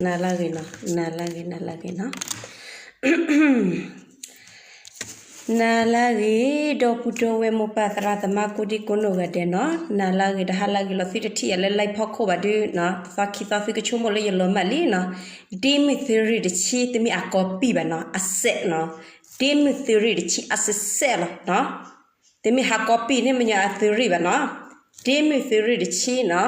နၤလၢအဂ့ၤနီၤ, နၤလၢအဂ့ၤ, နၤလၢအဂ့ၤနီၤ. နၤလၢအဂ့ၤ ဒီပုၢ်ဒီဝဲၢ်မိၢ်ပၢ်သရၣ်သမါ ကိးဒံကိးနီၢ်ဂၤဒဲးနီၤ, နၤလၢအဂ့ၤ ဒီးဟါလၢအဂ့ၤလီၤ. သုတထံၣ်ယၤလၢ live ဖီခိၣ်ဘၣ်ဒုးနီၤ, သီခံသီ သုကဆိကမိၣ်လၢယလီၤမၢ်လံနီၤ. ဒ့မုၢ်သုးရ့ၣ်တဆံ တမ့ၢ်အကီၤပံာ်ဘၣ်နီၤ, အစဲးနီၤ. ဒ့မုၢ်သုးရ့ၣ်တဆံ အစဲးစဲးလီၤနီၤ. တမ့ၢ်ဟးကီၤပံာ်န့ၢ်မညီအသုးရ့ၣ်ဘၣ်နီၤ. ဒ့မုၢ်သုးရ့ၣ်တဆံနီၤ,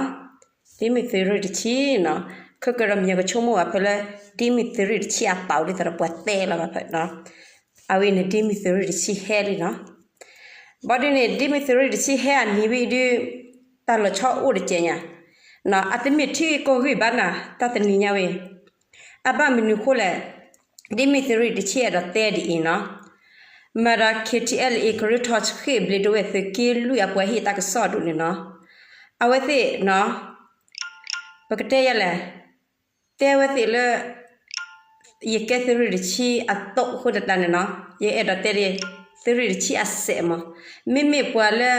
ဒ့မုၢ်သုးရ့ၣ်တဆံနီၤ. ခဲကဒီးမညီကဆိကမိၣ်ဘၣ်ဖဲလၢ ဒ့မုၢ်သုးရ့ၣ်တဆံအပာ်အိၣ်ဒ်သိးဒီးပှၤတဲလီၤဘၣ်ဖဲနီၤ. အဝဲန့ၣ် ဒ့မုၢ်သုးရ့ၣ်တဆံဟဲလံနီၤ. ဘၣ်ဒုးန့ၣ် ဒ့မုၢ်သုးရ့ၣ်တဆံဟဲအနံၤဝံၤဒုး တၢ်လီၤဆီအိၣ်တကဲးညါနီၤ, အတမ့ၢ်ထံဂ့ၢ်ကီၢ်ဂ့ၢ်ဘၣ်နၤ တၢ်တနံၤညါဝဲ အဘၣ်မနုၤဃိလဲၣ်. ဒ့မုၢ်သုးရ့ၣ်တဆံအဲၣ်ဒိးတဲဒ်အံၤနီၤ, မၤဒီး K T L A ကရၢထီၣ်ဆှံၣ်ဘျံးဒဝဲၢ်သုးက့လွံၢ်အပှၤဟ့ၣ်တၢ်ကစီၣ်ဒိၣ်န့ၣ်နီၤ, အဝဲသ့ၣ်နီၤ, ပကတဲယဲလဲၣ်, တဲဝဲသ့ၣ်လၢ ယကဲသုးရ့ၣ်တဆံအတီၢ်အဃိသတးန့ၣ်နီၤ, ယအဲၣ်ဒိးတဲဒ် သုးရ့ၣ်တဆံအစဲးမး, မ့မ့ၢ်ပှၤလၢ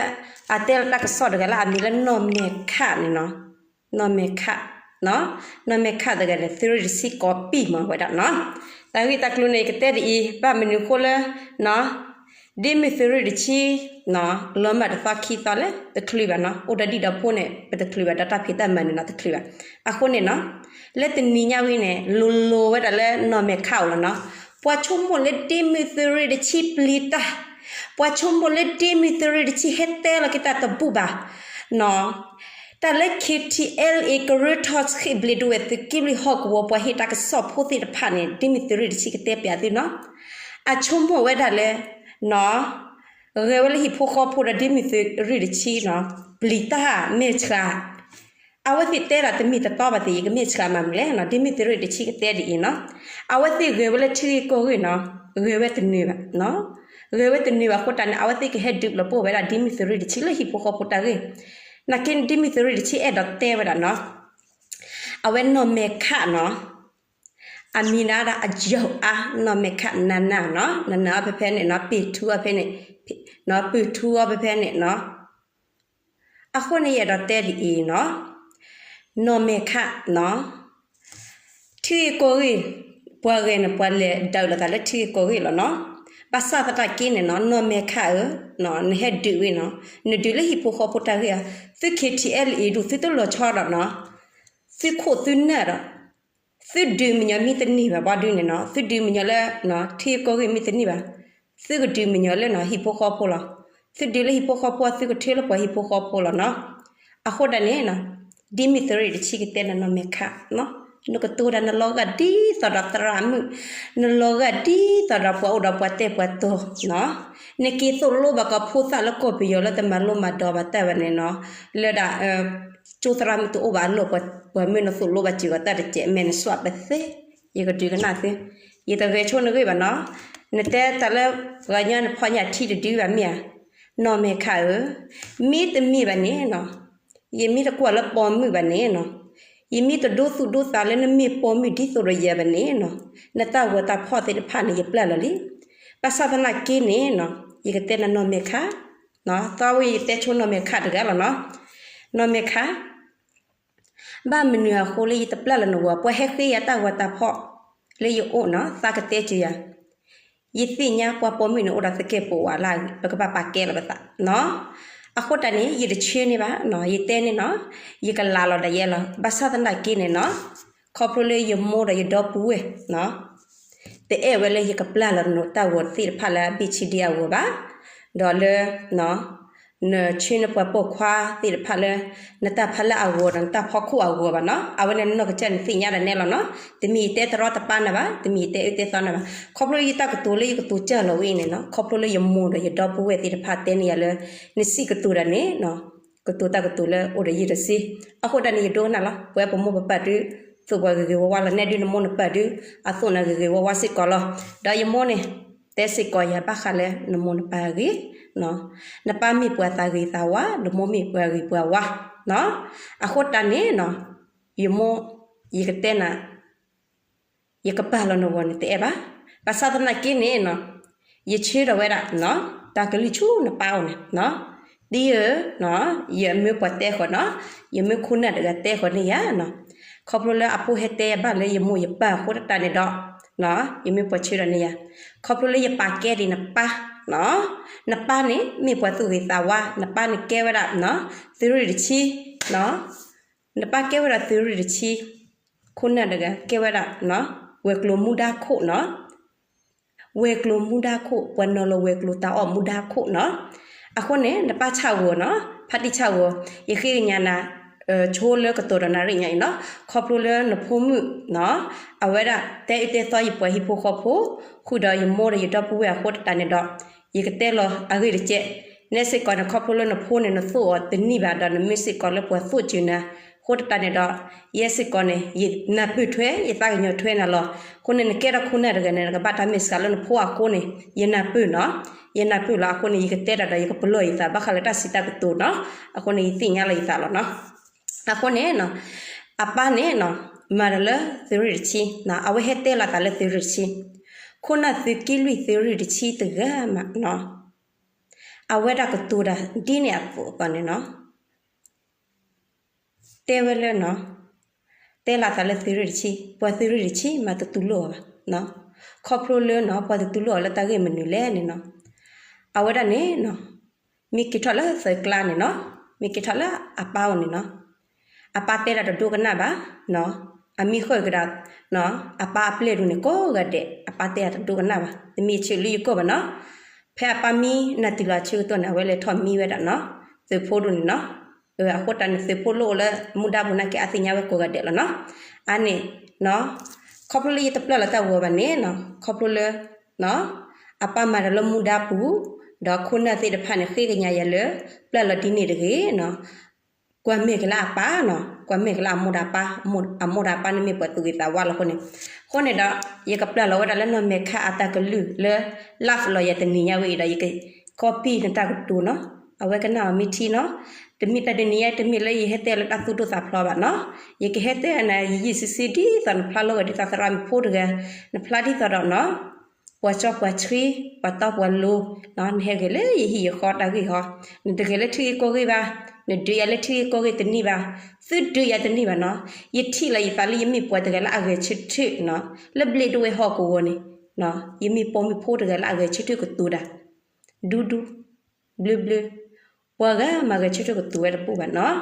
အတဲလီၤတၢ်ကစီၣ်တဂၤလၢအမံၤလၢနီၢ်မဲာ်ခးန့ၣ်နီၤ, နီၢ်မဲာ်ခး, နီၢ်မဲာ်ခးတဂၤန့ၣ် သုးရ့ၣ်တဆံကီၤပံာ်မးဝဲဒၣ်နီၤ. တၢ်ဂ့ၢ်တၢ်ကျိၤန့ၣ် ယကတဲဒ်အံၤ ဘၣ်မနုၤဃိလၢ ဒ့မုၢ်သုးရ့ၣ်တဆံ လီၤမၢ်တသီခံသီလၢတချုးဘၣ်နီၤ, အိၣ်ဒီးဒံၣ်ဒီးဖိန့ၣ် ပတချုးဘၣ်ဒီးတၢ်ဖံးတၢ်မၤန့ၣ်နီၤ တချုးဘၣ်. အဃိန့ၣ်နီၤ, လၢတနံၤညါဝဲန့ၣ် လိၤလိၤဝဲဒၣ်လၢနီၢ်မဲာ်ခးအိၣ်လီၤနီၤ. ပှၤဆိကမိၣ်လၢဒ့မုၢ်သုးရ့ၣ်တဆံပျံၤတၢ်, ပှၤဆိကမိၣ်လၢဒ့မုၢ်သုးရ့ၣ်တဆံဟဲတဲလီၤက့ၤတၢ်တဘူၣ်ဘၣ် နီၤ. တၢ်လၢ K T L A ကရၢထီၣ်ဆှံၣ်ဘျံးဒဝဲၢ်သုးက့လွံၢ်ဟီၣ်ကဝီၤ ပှၤဟ့ၣ်တၢ်ကစီၣ်ဖိသ့ၣ်တဖၣ်န့ၣ် ဒ့မုၢ်သုးရ့ၣ်တဆံကတဲပျးသုနီၤ. အဆိကမိၣ်ဝဲဒၣ်လၢ နီၤ, ဂဲၤဝဲလၢဟံၣ်ဖိဃီဖိဒီးဒ့မုၢ်သုးရ့ၣ်တဆံနီၤ, ပျံၤတၢ်မဲာ်ဆှး အဝဲသ့ၣ်တဲဒၣ်တမ့ၢ်တတီဘၣ်သ့ၣ် ယကမဲာ်ဆှးမၤမုာ်လဲၣ်နီၤ, ဒ့မုၢ်သုးရ့ၣ်တဆံကတဲဒ်အံၤနီၤ. အဝဲသ့ၣ်ဂဲၤဝဲလၢထံဂ့ၢ်ကီၢ်ဂ့ၢ်နီၤ, ဂဲၤဝဲတနုာ်ဘၣ်, ဂဲၤဝဲတနုာ်ဘၣ်အဃိတၢ်န့ၣ် အဝဲသ့ၣ်ကဟဲဒုးလီၤပိာ်ဝဲဒၣ်ဒ့မုၢ်သုးရ့ၣ်တဆံလၢဟံၣ်ဖိဃီဖိတၢ်ဂ့ၢ်. နာ်က့ဒ့မုၢ်သုးရ့ၣ်တဆံအဲၣ်ဒိးတဲဝဲဒၣ်နီၤ, အဝဲနီၢ်မဲာ်ခးနီၤ, အမံၤဒၣ်အယီၤအါ နီၢ်မဲာ်ခး နၤနၤနီၤ, နၤနၤအီၤဖဲဖဲန့ၣ်နီၤ, ပ့ၢ်ထူအီၤဖဲန့ၣ်, နီၤ ပ့ၢ်ထူအီၤဖဲဖဲန့ၣ်နီၤ. အဃိန့ၣ် ယအဲၣ်ဒိးတဲဒ်အံၤနီၤ, နီၢ်မဲာ်ခးနီၤ, ထံဂ့ၢ်ကီၢ်ဂ့ၢ်, ပှၤဂဲၤန့ၣ် ပှၤလဲၤဒုးလိာ်သးလၢထံဂ့ၢ်ကီၢ်ဂ့ၢ်လီၤနီၤ. ဘၣ်ဆၣ်သနာ်က့န့ၣ်နီၤ, နီၢ်မဲာ်ခးဧၢ, နဟဲဒုးဝဲနီၤ, နဒုးလၢဟံၣ်ဖိဃီဖိတၢ်ဂ့ၢ်ဧါ, သု K T L A ဒုး သုတလီၤဆီဒီးနီၤ, သုခိၣ်သုနၢ်ဒီး သုဒုးမညီမ့ၢ်တန့ၢ်ဘၣ် ဘၣ်ဒုးန့ၣ်နီၤ, သုဒုးမညီလၢ ထံဂ့ၢ်ကီၢ်ဂ့ၢ်မ့ၢ်တန့ၢ်ဘၣ်, သုကဒုးမညီလၢနီၤ ဟံၣ်ဖိဃီဖိလီၤ. သုဒုးလၢဟံၣ်ဖိဃီဖိ သုကထၢလၢပှၤဟံၣ်ဖိဃီဖိလီၤနီၤ. အဃိဒၣ်န့ၣ်နီၤ, ဒ်မ့ၢ်သုးရ့ၣ်တဆံကတဲနၤနီၢ်မဲာ်ခးနီၤ, နကတိၤတၢ်နလီၤဂာ်ဒ်သိးဒီးသရၣ်မုၣ်, နလီၤဂာ်ဒ်သိးဒီးပှၤအိၣ်ဒီးပှၤတဲပှၤတီၤနီၤ, နက့ၤသိၣ်လိဘၣ်ကီးဖိသၣ်လၢကီၢ်ပယီၤလၢတမၤလိမၤဒိးဘၣ်တၢ်ဘၣ်န့ၣ်နီၤ, လၢဒၣ် ကၠိသရၣ်မုၣ်တအိၣ်ဘၣ်အလီၢ် ပှၤမၢနသိၣ်လိဘၣ်စ့ၢ်ကီးတၢ်တစဲး မဲာ်နစွးပသ့, ယကဒုးကနၣ်သု, ယတဂဲၤဆိနဂ့ၢ်ဘၣ်နီၤ, နတဲတၢ်လၢ ပှၤညီနဖီၣ်ညၣ်ထံတဒုဘၣ်မ့ၢ်ဧါ, နီၢ်မဲာ်ခးဧၢ, မ့တမ့ၢ်ဘၣ်န့ၣ်နီၤ, ယမ့ၢ်တကွၢ်လၢပိာ်မုၣ်ဘၣ်န့ၣ်နီၤ, ယမ့ၢ်တဒိသူၣ်ဒိသးလၢနမ့ၢ်ပိာ်မုၣ်ဒ်သိးဒီးယၤဘၣ်န့ၣ်နီၤ, နတၢ်ဂီၤတၢ်ဖီၣ်သ့ၣ်တဖၣ်န့ၣ် ယပျၢ်လီၤလံ. ဘၣ်ဆၣ်သနာ်က့န့ၣ်နီၤ, ယကတဲနၤနီၢ်မဲာ်ခး သီဝဲယတဲဆိနီၢ်မဲာ်ခးတဂၤလီၤနီၤ, နီၢ်မဲာ်ခး ဘၣ်မနုၤအဃိလၢယတပျၢ်လီၤနဂီၢ်, ပှၤဟဲဃ့ယၤတၢ်ဂီၤတၢ်ဖီၣ်လၢယအိၣ်နီၤ, သးကတဲစၢၤယၤ, ယသ့ၣ်ညါပှၤပိာ်မုၣ်န့ၣ်အိၣ်ဒီးသကဲာ်ပဝးလၢအဂ့ၤ, ပကဘၣ်ပာ်ကဲလီၤပသးနီၤ. အဃိတၢ်န့ၣ် ယတဆၢန့ၢ်ဘၣ်နီၤ, ယတဲန့ၣ်နီၤ, ယကလးလီၤဒၣ်ယဲလီၤ. ဘၣ်ဆၣ်သနာ်က့န့ၣ်နီၤ, ခီဖျိလၢယမိၢ်ဒီးယဒီပုၢ်ဝဲၢ် တအဲၣ်ဝဲလၢယကပျၢ်လီၤနတၢ်ဂီၤသ့ၣ်တဖၣ်လၢအဘ့ၣ်ဆံဒံအဂီၢ်ဘၣ်, ဒီးလၢ နဆှၢနပှၤပိာ်ခွါသ့ၣ်တဖၣ်လၢ နတၢ်ဖးလၢအဂီၤဒီးနတၢ်ဖီခိၣ်အဂီၢ်ဘၣ်နီၤ, အဝဲန့ၣ်နီၢ်ကစၢ်န့ၣ်သ့ၣ်ညါဒီးနဲလီၤနီၤ, တမ့ၢ်ယတဲတရီတပါနၤဘၣ်, တမ့ၢ်ယတဲအၢတဲသီနၤဘၣ်, ခီဖျိလၢယတၢ်ကတိၤလၢယကတိၤစၢ်လီၤဝဲအံၤန့ၣ်နီၤ, ခီဖျိလၢယမိၢ်ဒီးယဒီပုၢ်ဝဲၢ်သ့ၣ်တဖၣ်တဲန့ၢ်ယၤလၢ နစံးကတိၤတၢ်န့ၣ် ကတိၤတၢ်ကတိၤလၢအိၣ်ဒီးယံၤဒီးစ့, အဃိတၢ်န့ၣ် ယဒိကနၣ်လီၤ, ပဝဲပမိၢ်ပပၢ်ဒုး သိၣ်ပှၤဂ့ၤဂ့ၤဝါဝါလီၤ, နဲဒုးနမိၢ်နပၢ်ဒုး အသိၣ်နၤဂ့ၤဂ့ၤဝါဝါစ့ၢ်ကီးလီၤ. ဒီးယမိၢ်န့ၣ် တဲစ့ၢ်ကီးယၤဘၣ်ဃးလၢနမိၢ်နပၢ်အဂ့ၢ်, နပၢ်မ့ၢ်ပှၤသးဂ့ၤသးဝါ, နမိၢ်မ့ၢ်ပှၤဂ့ၤပှၤဝါ, အဃိတၢ်န့ၣ် ယမိၢ် ယကတဲနၤ ယကပာ်လီၤနဂီၢ်န့ၣ်တအဲၣ်ဘၣ်. ဘၣ်ဆၣ်သနာ်က့န့ၣ် ယဆၢထၢၣ်ဝဲဒၣ် တၢ်ကလုၢ်ဆူနပၢ်အအိၣ်န့ၣ်, ဒ်ဧၢ, ယမ့ၢ်ပှၤတဲဃီၤနီၤ, ယမ့ၢ်ခိၣ်နၢ်တဂၤတဲဃီၤန့ၢ်ယၤနီၤ, ခီဖျိလၢအဖိဟဲတဲယၤဘၣ်လၢယမိၢ်ယပၢ်အဃိသတးန့ၣ်ဒီး, ယမ့ၢ်ပှၤဆၢဒီးန့ၣ်ယၤ, ခီဖျိလၢယပာ်ကဲဒံးနပၢ်, နပၢ်န့ၣ် မ့ၢ်ပှၤသူၣ်ဂ့ၤသးဝါ, နပၢ်န့ၣ်ကဲဝဲဒၣ် သုးရ့ၣ်တဆံ, နပၢ်ကဲဝဲဒၣ်သုးရ့ၣ်တဆံ, ခိၣ်နၢ်တဂၤကဲဝဲဒၣ် ဝဲၤကျိၤမူဒါခိၣ်နီၤ. ဝဲၤကျိၤမူဒါခိၣ် ပှၤနီၤလီၤဝဲၤကျိၤတၢ်အီၣ်မူဒါခိၣ်နီၤ. အဃိန့ၣ် နပၢ်ဆၣ်ဂီၤနီၤ ဖါတံၢ်ဆၣ်ဂီၤ ယဃ့ကညးနၤ ဆိလၢကတိၤဒီးနၤရ့ၣ်ညါအံၤနီၤ ခီဖျိလၢနဖိမုၣ်နီၤ အဝဲဒၣ်တဲအၢတဲသီယပှၤဟံၣ်ဖိဃီဖိ ဃုာ်ဒီးယမိၢ်ဒီးယဒီပုၢ်ဝဲၢ်အဃိသတးန့ၣ်ဒီး ယကတဲလီၤအဂ့ၢ်တကဲး နဲစ့ၢ်ကီးန့ၣ် ခီဖျိလၢနဖိန့ၣ် နသိၣ်အီၤတန့ၢ်ဘၣ်ဒီး နမ့ၢ်စ့ၢ်ကီးလၢပှၤသိၣ်စၢၤနၤ အဃိသတးန့ၣ်ဒီး ယဲစ့ၢ်ကီးန့ၣ် ယနၢ်ပၢၢ်ထွဲ ယသးကညီၤထွဲနၤလီၤ. အဃိန့ၣ် နကဲထီၣ်ခိၣ်နၢ်တဂၤန့ၣ် နကဘၣ်တၢ်မ့ၢ်စှၤလၢနဖိအဃိန့ၣ် ယနၢ်ပၢၢ်နီၤ ယနၢ်ပၢၢ်လီၤ. အဃိန့ၣ် ယကတဲတၢ်ဒီး ယကပလီၢ်ယသး ဘၣ်ဃးလၢတၢ်စံးတၢ်ကတိၤနီၤ အဃိန့ၣ် ယသ့ၣ်ညါလီၤယသးလီၤနီၤ. အဃိန့ၣ် အပၢ်န့ၣ် မၤတၢ်လၢသုးရ့ၣ်တဆံ အဝဲဟဲတဲလီၤသးလၢသုးရ့ၣ်တဆံ ခိၣ်နၢ်သုးက့လွံၢ်သုးရ့ၣ်တဆံတဂၤမးနီၤ အဝဲဒၣ်ကတိၤတၢ်ဒ်န့ၣ်အသိးအသိးန့ၣ်နီၤ တဲဝဲလၢနီၤ တဲလီၤသးလၢသုးရ့ၣ်တဆံ ပှၤသုးရ့ၣ်တဆံမးတတူၢ်လိာ်အီၤဘၣ်. ခီဖျိလၢနီၤ ပှၤတတူၢ်လိာ်အီၤလၢတၢ်ဂ့ၢ်မနုၤလဲၣ်န့ၣ်နီၤ အဝဲဒၣ်န့ၣ်နီၤ မ့ၢ်က့ၤထီၣ်လၢသုးကျါန့ၣ်နီၤ မ့ၢ်က့ၤထီၣ်လၢအပၢ်အိၣ်န့ၣ်နီၤ အပၢ်တဲဒၣ်တဒိကနၣ်ဘၣ်နီၤ အမံဃုာ်ကဒီး အပၢ်အပျဲၢ်ဒိၣ်န့ၣ်ကိးဂၤဒဲး အပၢ်တဲဒၣ်တဒိကနၣ်ဘၣ် တမ့ၢ်ဆၢလၢယကိာ်ဘၣ်နီၤ ဖဲအပၢ်မံနၢ်တုၤလီၤအဆၢကတီၢ်န့ၣ် အဝဲလဲၤထီၣ်မံဝဲဒၣ်နီၤ သုးဖိဒိၣ်န့ၣ်နီၤ အဃိတၢ်န့ၣ် သုးဖိလိၣ်လၢမူဒါပူၤနာ်က့ အသ့ၣ်ညါဝဲကိးဂၤဒဲးလီၤနီၤ အါန့ၣ် ခီဖျိလၢယတပျၢ်လီၤတၢ်ဂီၤဘၣ်န့ၣ်နီၤ ခီဖျိလၢ အပၢ်မၤတၢ်လၢမူဒါပူၤ ဒီးခိၣ်နၢ်သ့ၣ်တဖၣ်န့ၣ် ဃ့ကညးယၤလၢ ပျၢ်လီၤဒ်န့ၣ်တဂ့ၤနီၤ ကွၢ်မဲာ်က့ၤလၢအပၢ်နီၤ ကွၢ်မဲာ်က့ၤလၢအမိၢ်ဒီးအပၢ် အမိၢ်ဒီးအပၢ်န့ၣ်မ့ၢ်ပှၤသူၣ်ဂ့ၤသးဝါလီၤအဃိန့ၣ် အဃိန့ၣ်ဒီး ယကပျၢ်လီၤဝဲဒၣ်လၢနီၢ်မဲာ်ခါအတၢ်ကလုၢ်လၢ live လီၤယၤတနံၤညါဝဲအံၤဒီး ယက copy နတၢ်ကတိၤနီၤ အဝဲကနၣ်အီၤမ့ၢ်ထံနီၤ တမ့ၢ်တၢ်တနံၤညါ တမ့ၢ်လၢယဟဲတဲလၢတၢ်သူၣ်ဒိၣ်သးဖျိးဘၣ်နီၤ ယကဟဲတဲနၤ ယယံာ်ဆံးဆံးဒ်သိးနဖျါလီၤဂာ်ဒ်သိးသရၣ်မုၣ်ဖိတဂၤ နဖျါဒ်သိးဒီးနီၤ ပှၤကၠီပှၤဆှံ ပှၤတီပှၤလိၤ နဟဲဂဲၤလၢယဟံၣ်ယဃီတၢ်ဂ့ၢ်ဟီ နတဂဲၤလၢထံဂ့ၢ်ကီၢ်ဂ့ၢ်ဘၣ် နဒုးယၤလၢထံဂ့ၢ်ကီၢ်ဂ့ၢ်တန့ၢ်ဘၣ် သုဒုးယၤတန့ၢ်ဘၣ်နီၤ ယထံၣ်လီၤယသးလၢယမ့ၢ်ပှၤတဂၤလၢအဂဲၤဆၢထၢၣ်နီၤ လၢဘျ့ဒိဝဲဟီၣ်ကဝီၤန့ၣ် ယမ့ၢ်ပိာ်မုၣ်ဖိတဂၤလၢအဂဲၤဆၢထၢၣ်ကတိၤတၢ် ဒူဒူ ဘျၢဘျၢ ပှၤဂၤမၤဂဲၤဆၢထၢၣ်ကတိၤဝဲတပူၤဘၣ်နီၤ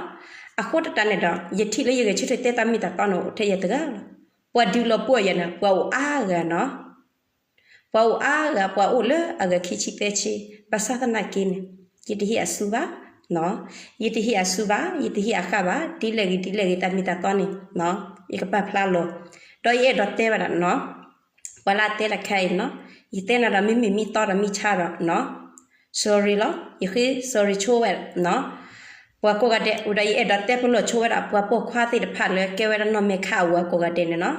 အဃိသတးန့ၣ်ဒီး ယထံၣ်လၢယဂဲၤဆၢထၢၣ်တဲတၢ်မ့ၢ်တၢ်တီန့ၣ်အိၣ်ထဲယၤတဂၤလီၤ ပှၤဒုးလီၤပှီၢ်ယၤန့ၣ် ပှၤအိၣ်အါဂၤနီၤ ပှၤအိၣ်အါဂၤ ပှၤအိၣ်လၢအဂၤခံဆံသၢဆံ ဘၣ်ဆၣ်သနာ်က့န့ၣ် ယတဟ့ၣ်အစုဘၣ် ယတဟ့ၣ်အစုဘၣ် ယတဟ့ၣ်အဃၣ်ဘၣ် ဒ်လဲၣ်ဂ့ၤဒ်လဲၣ်ဂ့ၤတၢ်မ့ၢ်တၢ်တီန့ၣ် ယကပာ်ဖျါလီၤ ဒီးယအဲၣ်ဒိးတဲဝဲဒၣ်နီၤ ပှၤလၢအတဲတၢ်ခဲအံၤနီၤ ယတဲနၤဒီးမ့မ့ၢ်မံတီဒီးမံဆါဒီးနီၤ sorry လီၤ ယဃ့ sorry ဆိဝဲနီၤ ပှၤကိးဂၤဒဲး ဝံၤဒီးယအဲၣ်ဒိးတဲပလီၢ်ဆိဝဲဒၣ် ပှၤပိာ်ခွါသ့ၣ်တဖၣ်လၢကဲဝဲဒၣ်နီၢ်မဲာ်ခါအဝၤကိးဂၤဒဲးန့ၣ်နီၤ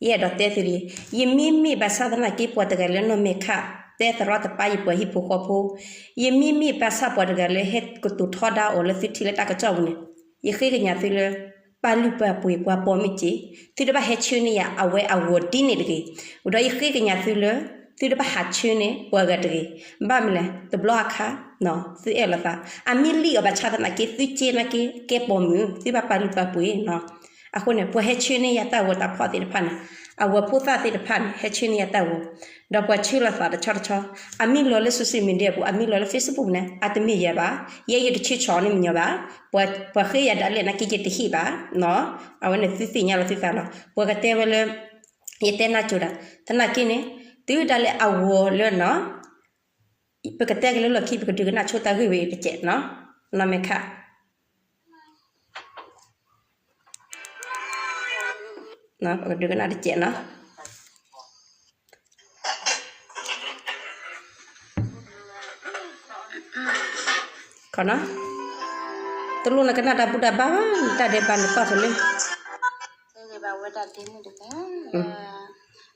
ယအဲၣ်ဒိးတဲသုလံ ယမ့မ့ၢ်ဘၣ်ဆၣ်သနာ်က့ ပှၤတဂၤလၢနီၢ်မဲာ်ခါ တဲသရီတပါယပှၤဟံၣ်ဖိဃီဖိ ယမ့မ့ၢ်ဘၣ်ဆၣ်ပှၤတဂၤလၢဟဲကတိၤထီဒါအီၤလၢသုထံၣ်လၢတၢ်ကစီၣ်ပူၤန့ၣ် ယဃ့ကညးသုလၢ ပာ်လုၢ်ပာ်ပှ့ၤပှၤပိာ်မုၣ်က့ၤ သုတဘၣ်ဟဲဆှၢန့ၢ်ယၤအဝဲအဂီၢ်ဒ်န့ၣ်တဂ့ၤ ဝံၤဒီးယဃ့ကညးသုလၢ သုတဘၣ်ဟးဆှၢန့ၢ်ပှၤဂၤတဂ့ၤ ဘၣ်မနုၤလဲၣ် တဘျီအခါ သုအဲၣ်လိာ်သး အမ့ၢ်လံၣ်အီၤဘၣ်ဆၣ်သနာ်က့ သုက့နာ်က့ ကဲပိာ်မုၣ် သုဘၣ်ပာ်လုၢ်ပာ်ပှ့ၤနီၤ အဃိန့ၣ် ပှၤဟဲဆှၢန့ၢ်ယၤတၢ်ဂီၤတၢ်ဖီၣ်သ့ၣ်တဖၣ်န့ၣ် အဝဲဖိသၣ်သ့ၣ်တဖၣ်န့ၣ် ဟဲဆှၢန့ၢ်ယၤတၢ်ဂီၤ ဒီးပှၤဆှၢလိာ်သးတဆီတဆီ အမ့ၢ်လီၤလၢ social media ပူၤ အမ့ၢ်လီၤလၢ Facebook ပူၤန့ၣ် အတမ့ၢ်ယၤဘၣ် ယဲယတဆၢဆီၣ်န့ၢ်မညီဘၣ် ပှၤဃ့ယၤဒၣ်လဲာ်နာ်က့ယတဟ့ၣ်ဘၣ်နီၤ အဝဲန့ၣ်သုသ့ၣ်ညါလီၤသုသးလီၤ ပှၤကတဲဝဲလၢ ယတဲနၢ်ကၠိတၢ် သနာ်က့န့ၣ် တုၤဒၣ်လဲာ်အဂီၢ်လၢနီၤ ပကတဲက့ၤလၢလီၢ်ခံ ပကဒုးကနၣ်ဆိတၢ်ဂ့ၢ်ဝဲအံၤတကဲးနီၤ နီၢ်မဲာ်ခါ ပကဒုးကနၣ်တကဲးနီၤ ခီနီၤ တလိၣ်နကနၣ်တၢ်ဘူၣ်တၢ်ဘါဘၣ် နတၢ်ဒဲးဘးနသီၣ်ထီၣ်လၢ ဂ့ၤဘၣ်ဝဲဒၣ်ဒ်န့ၣ်တက့ၢ်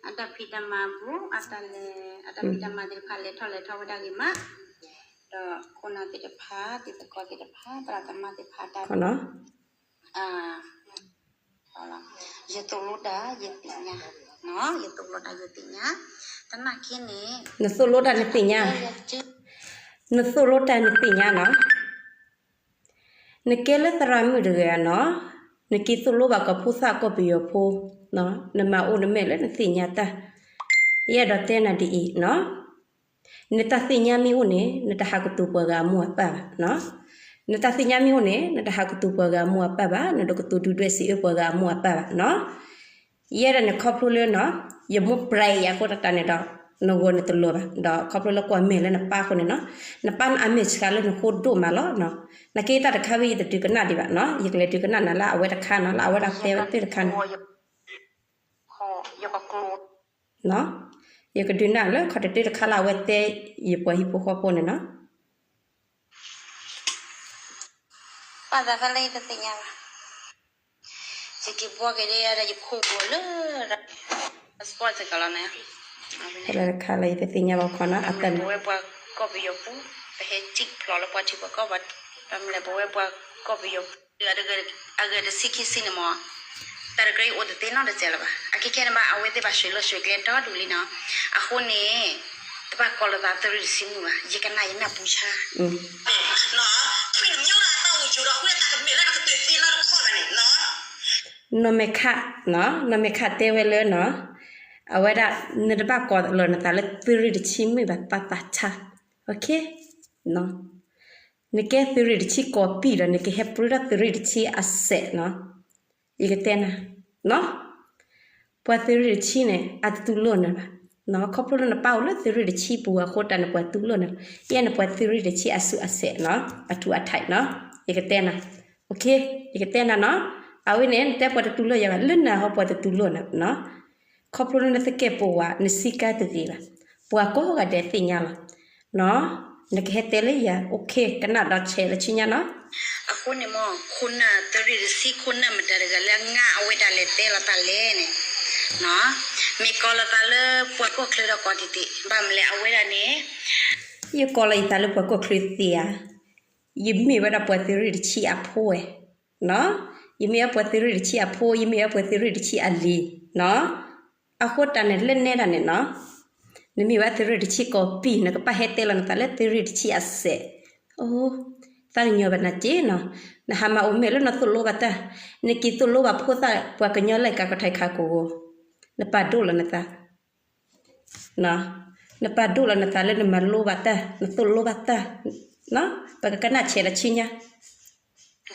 အတၢ်ဖံးတၢ်မၤအပူၤ အတၢ်လဲၤ အတၢ်ဖံးတၢ်မၤသ့ၣ်တဖၣ်လဲၤထီၣ်လဲၤထီဝဲဒၣ်ဂ့ၤမး ဒီးခိၣ်နၢ်သ့ၣ်တဖၣ် တံၤသကိးသ့ၣ်တဖၣ် သရၣ်သမါသ့ၣ်တဖၣ်တၢ် ယသိၣ်လိတၢ်ယသ့ၣ်ညါ ယသိၣ်လိတၢ်ယသ့ၣ်ညါ သနာ်က့န့ၣ် နသိၣ်လိတၢ်နသ့ၣ်ညါ နသိၣ်လိတၢ်နသ့ၣ်ညါနီၤ နကဲလၢသရၣ်မုၣ်တဂၤနီၤ နက့ၤသိၣ်လိဘၣ်ကီၢ်ဖိသၣ်ကီၢ်ပယီၤဖိ, နမၤအိၣ်နမဲာ်လၢနသ့ၣ်ညါတၢ်, ယအဲၣ်ဒိးတဲနၤဒ်အံၤနီၤ, နတၢ်သ့ၣ်ညါမ့ၢ်အိၣ်န့ၣ် နတဟးကတိၤပှၤဂၤအမိၢ်အပၢ်ဘၣ်နီၤ, နတၢ်သ့ၣ်ညါမ့ၢ်အိၣ်န့ၣ် နတဟးကတိၤပှၤဂၤအမိၢ်အပၢ်ဘၣ်, နတကတိၤဒုၣ်ဒွဲၣ်စံးအၢပှၤဂၤအမိၢ်အပၢ်ဘၣ်နီၤ, ယအဲၣ်ဒိးန့ၣ်ခီဖျိလၢနီၤ, ယမိၢ်ပြဲးယၤအဃိသတးန့ၣ်ဒီး, နဂီၢ်နတလီၤဘၣ်, ဒီးခီဖျိလၢကွၢ်မဲာ်လၢနပၢ်အဃိန့ၣ်နီၤ, နပၢ်န့ၣ်အမဲာ်ဆှးလၢနဃိဒိၣ်မးလီၤနီၤ, နက့တၢ်တခါဝံၤယတဒုးကနၣ်ဒံးဘၣ်နီၤ, ယကလဲၤဒုးကနၣ်နၤလၢအဝဲတခါနီၤ, လၢအဝဲဒၣ်တဲဝဲတၢ်တခါန့ၣ် ယကဒုးနၣ်လၢခီၣ်တတၢၢ်တခါလၢအဝဲတဲယပှၤဟံၣ်ဖိဃီဖိန့ၣ်နီၤ. ပသးဖဲလၢယတသ့ၣ်ညါဘၣ်, ယက့ၤဘှီက့ၤဒ်ယခိၣ်ဘိလၢ sport တခါလၢယတသ့ၣ်ညါဘၣ်ခီနီၤ, အတၢ်န့ၣ် ပဝဲပှၤကီၢ်ပယီၤပူၤ, ပဟဲစံၣ်ဖျိးလၢပှၤထံပှၤကီၢ်ဘၣ်, ပမ့ၢ်လဲၤပဝဲပှၤကီၢ်ပယီၤပူၤ အဂၤတဆံခံဆံန့ၣ်မး, တၢ်တကြၢးအိၣ်တသ့နီတစဲးလၢၤဘၣ်, အခဲခဲန့ၣ်ဘၣ် အဝဲသ့ၣ်ဘၣ်ရွှေ့လီၢ်ရွှေ့ကျဲဒီဒူၣ်လံနီၤ, အဃိန့ၣ် တဘၣ်ကီၤလီၤသးသုးရ့ၣ်တဆံမုၣ်ဘၣ်, ယကနၣ်ယနၢ်ပူၤဆါ နီၤ, နီၤမဲာ်ခး, နီၤမဲာ်ခးတဲဝဲလၢနီၤ, အဝဲဒၣ် နတဘၣ်ကီၤလီၤနသးလၢသုးရ့ၣ်တဆံမုၣ်ဘၣ်, ပသးဆါ, နကဲသုးရ့ၣ်တဆံကီၢ်ပံၢ်ဒီး နကဟဲပြၢထီၣ်သုးရ့ၣ်တဆံအစဲးနီၤ, ယကတဲနၤ ပှၤသုးရ့ၣ်တဆံန့ၣ် အတတူၢ်လိာ်နၤဘၣ်, ခီဖျိလၢနပၢ်အိၣ်လၢသုးရ့ၣ်တဆံပူၤအဃိတၢ်န့ၣ် ပှၤတူၢ်လိာ်နၤ, ယဲန့ၣ်ပှၤသုးရ့ၣ်တဆံအစုအစဲးနီၤ, အထူအထံးနီၤ, ယကတဲနၤ, ယကတဲနၤနီၤ, အဝဲန့ၣ် နတဲပှၤတတူၢ်လိာ်ယၤဘၣ်, လၢနၤဟီပှၤတတူၢ်လိာ်နၤနီၤ, ခီဖျိလၢနသကဲာ်ပဝး နစံးကါတဂ့ၤဘၣ်, ပှၤကိးဂၤဒဲးသ့ၣ်ညါလီၤ, နကဟဲတဲလၢယၤ okay ကနၣ်ဒီးဆဲးလၢဆူညါနီၤ, အဃိန့ၣ်မ့ၢ် ခိၣ်နၢ်သုးရ့ၣ်တဆံ ခိၣ်နၢ်မတၤတဂၤလၢအငါအဝဲဒၣ်လဲၤတဲလီၤတၢ်လဲၣ်န့ၣ်, မ့ၢ်ကီၤလီၤသးလၢပှၤကီၢ်ချၢဒီးကီၤတံၢ်တံၢ်, ဘၣ်မနုၤလဲၣ်အဝဲဒၣ်န့ၣ် ယကီၤလီၤယသးလၢပှၤကီၢ်ချၢသ့ဧါ, ယမ့ၢ်ဝဲဒၣ်ပှၤသုးရ့ၣ်တဆံအဖိဝဲ, ယမ့ၢ်ဝဲပှၤသုးရ့ၣ်တဆံအဖိ, ယမ့ၢ်ဝဲပှၤသုးရ့ၣ်တဆံအလံၤနီၤ, အဃိတၢ်န့ၣ်လၢနဲဒၣ်န့ၣ်နီၤ, နမ့ၢ်ဝဲသုးရ့ၣ်တဆံကီၢ်ပံၢ် နကဘၣ်ဟဲတဲလီၤနသးလၢသုးရ့ၣ်တဆံအစဲး, သးကညီၤဘၣ်နၤက့နီၤ, နဟးမၤအိၣ်မဲာ်လၢနသိၣ်လိဘၣ်တၢ်, နက့ၤသိၣ်လိဘၣ်ဖိသၣ်ပှၤကညီလၢကၤကထီၣ်ခးကိာ်ဧိၤ, နပာ်ဒိၣ်လီၤနသး နပာ်ဒိၣ်လီၤနသးလၢနမၤလိဘၣ်တၢ် နသိၣ်လိဘၣ်တၢ်, ပကကနၣ်ဆဲးလၢဆူညါ,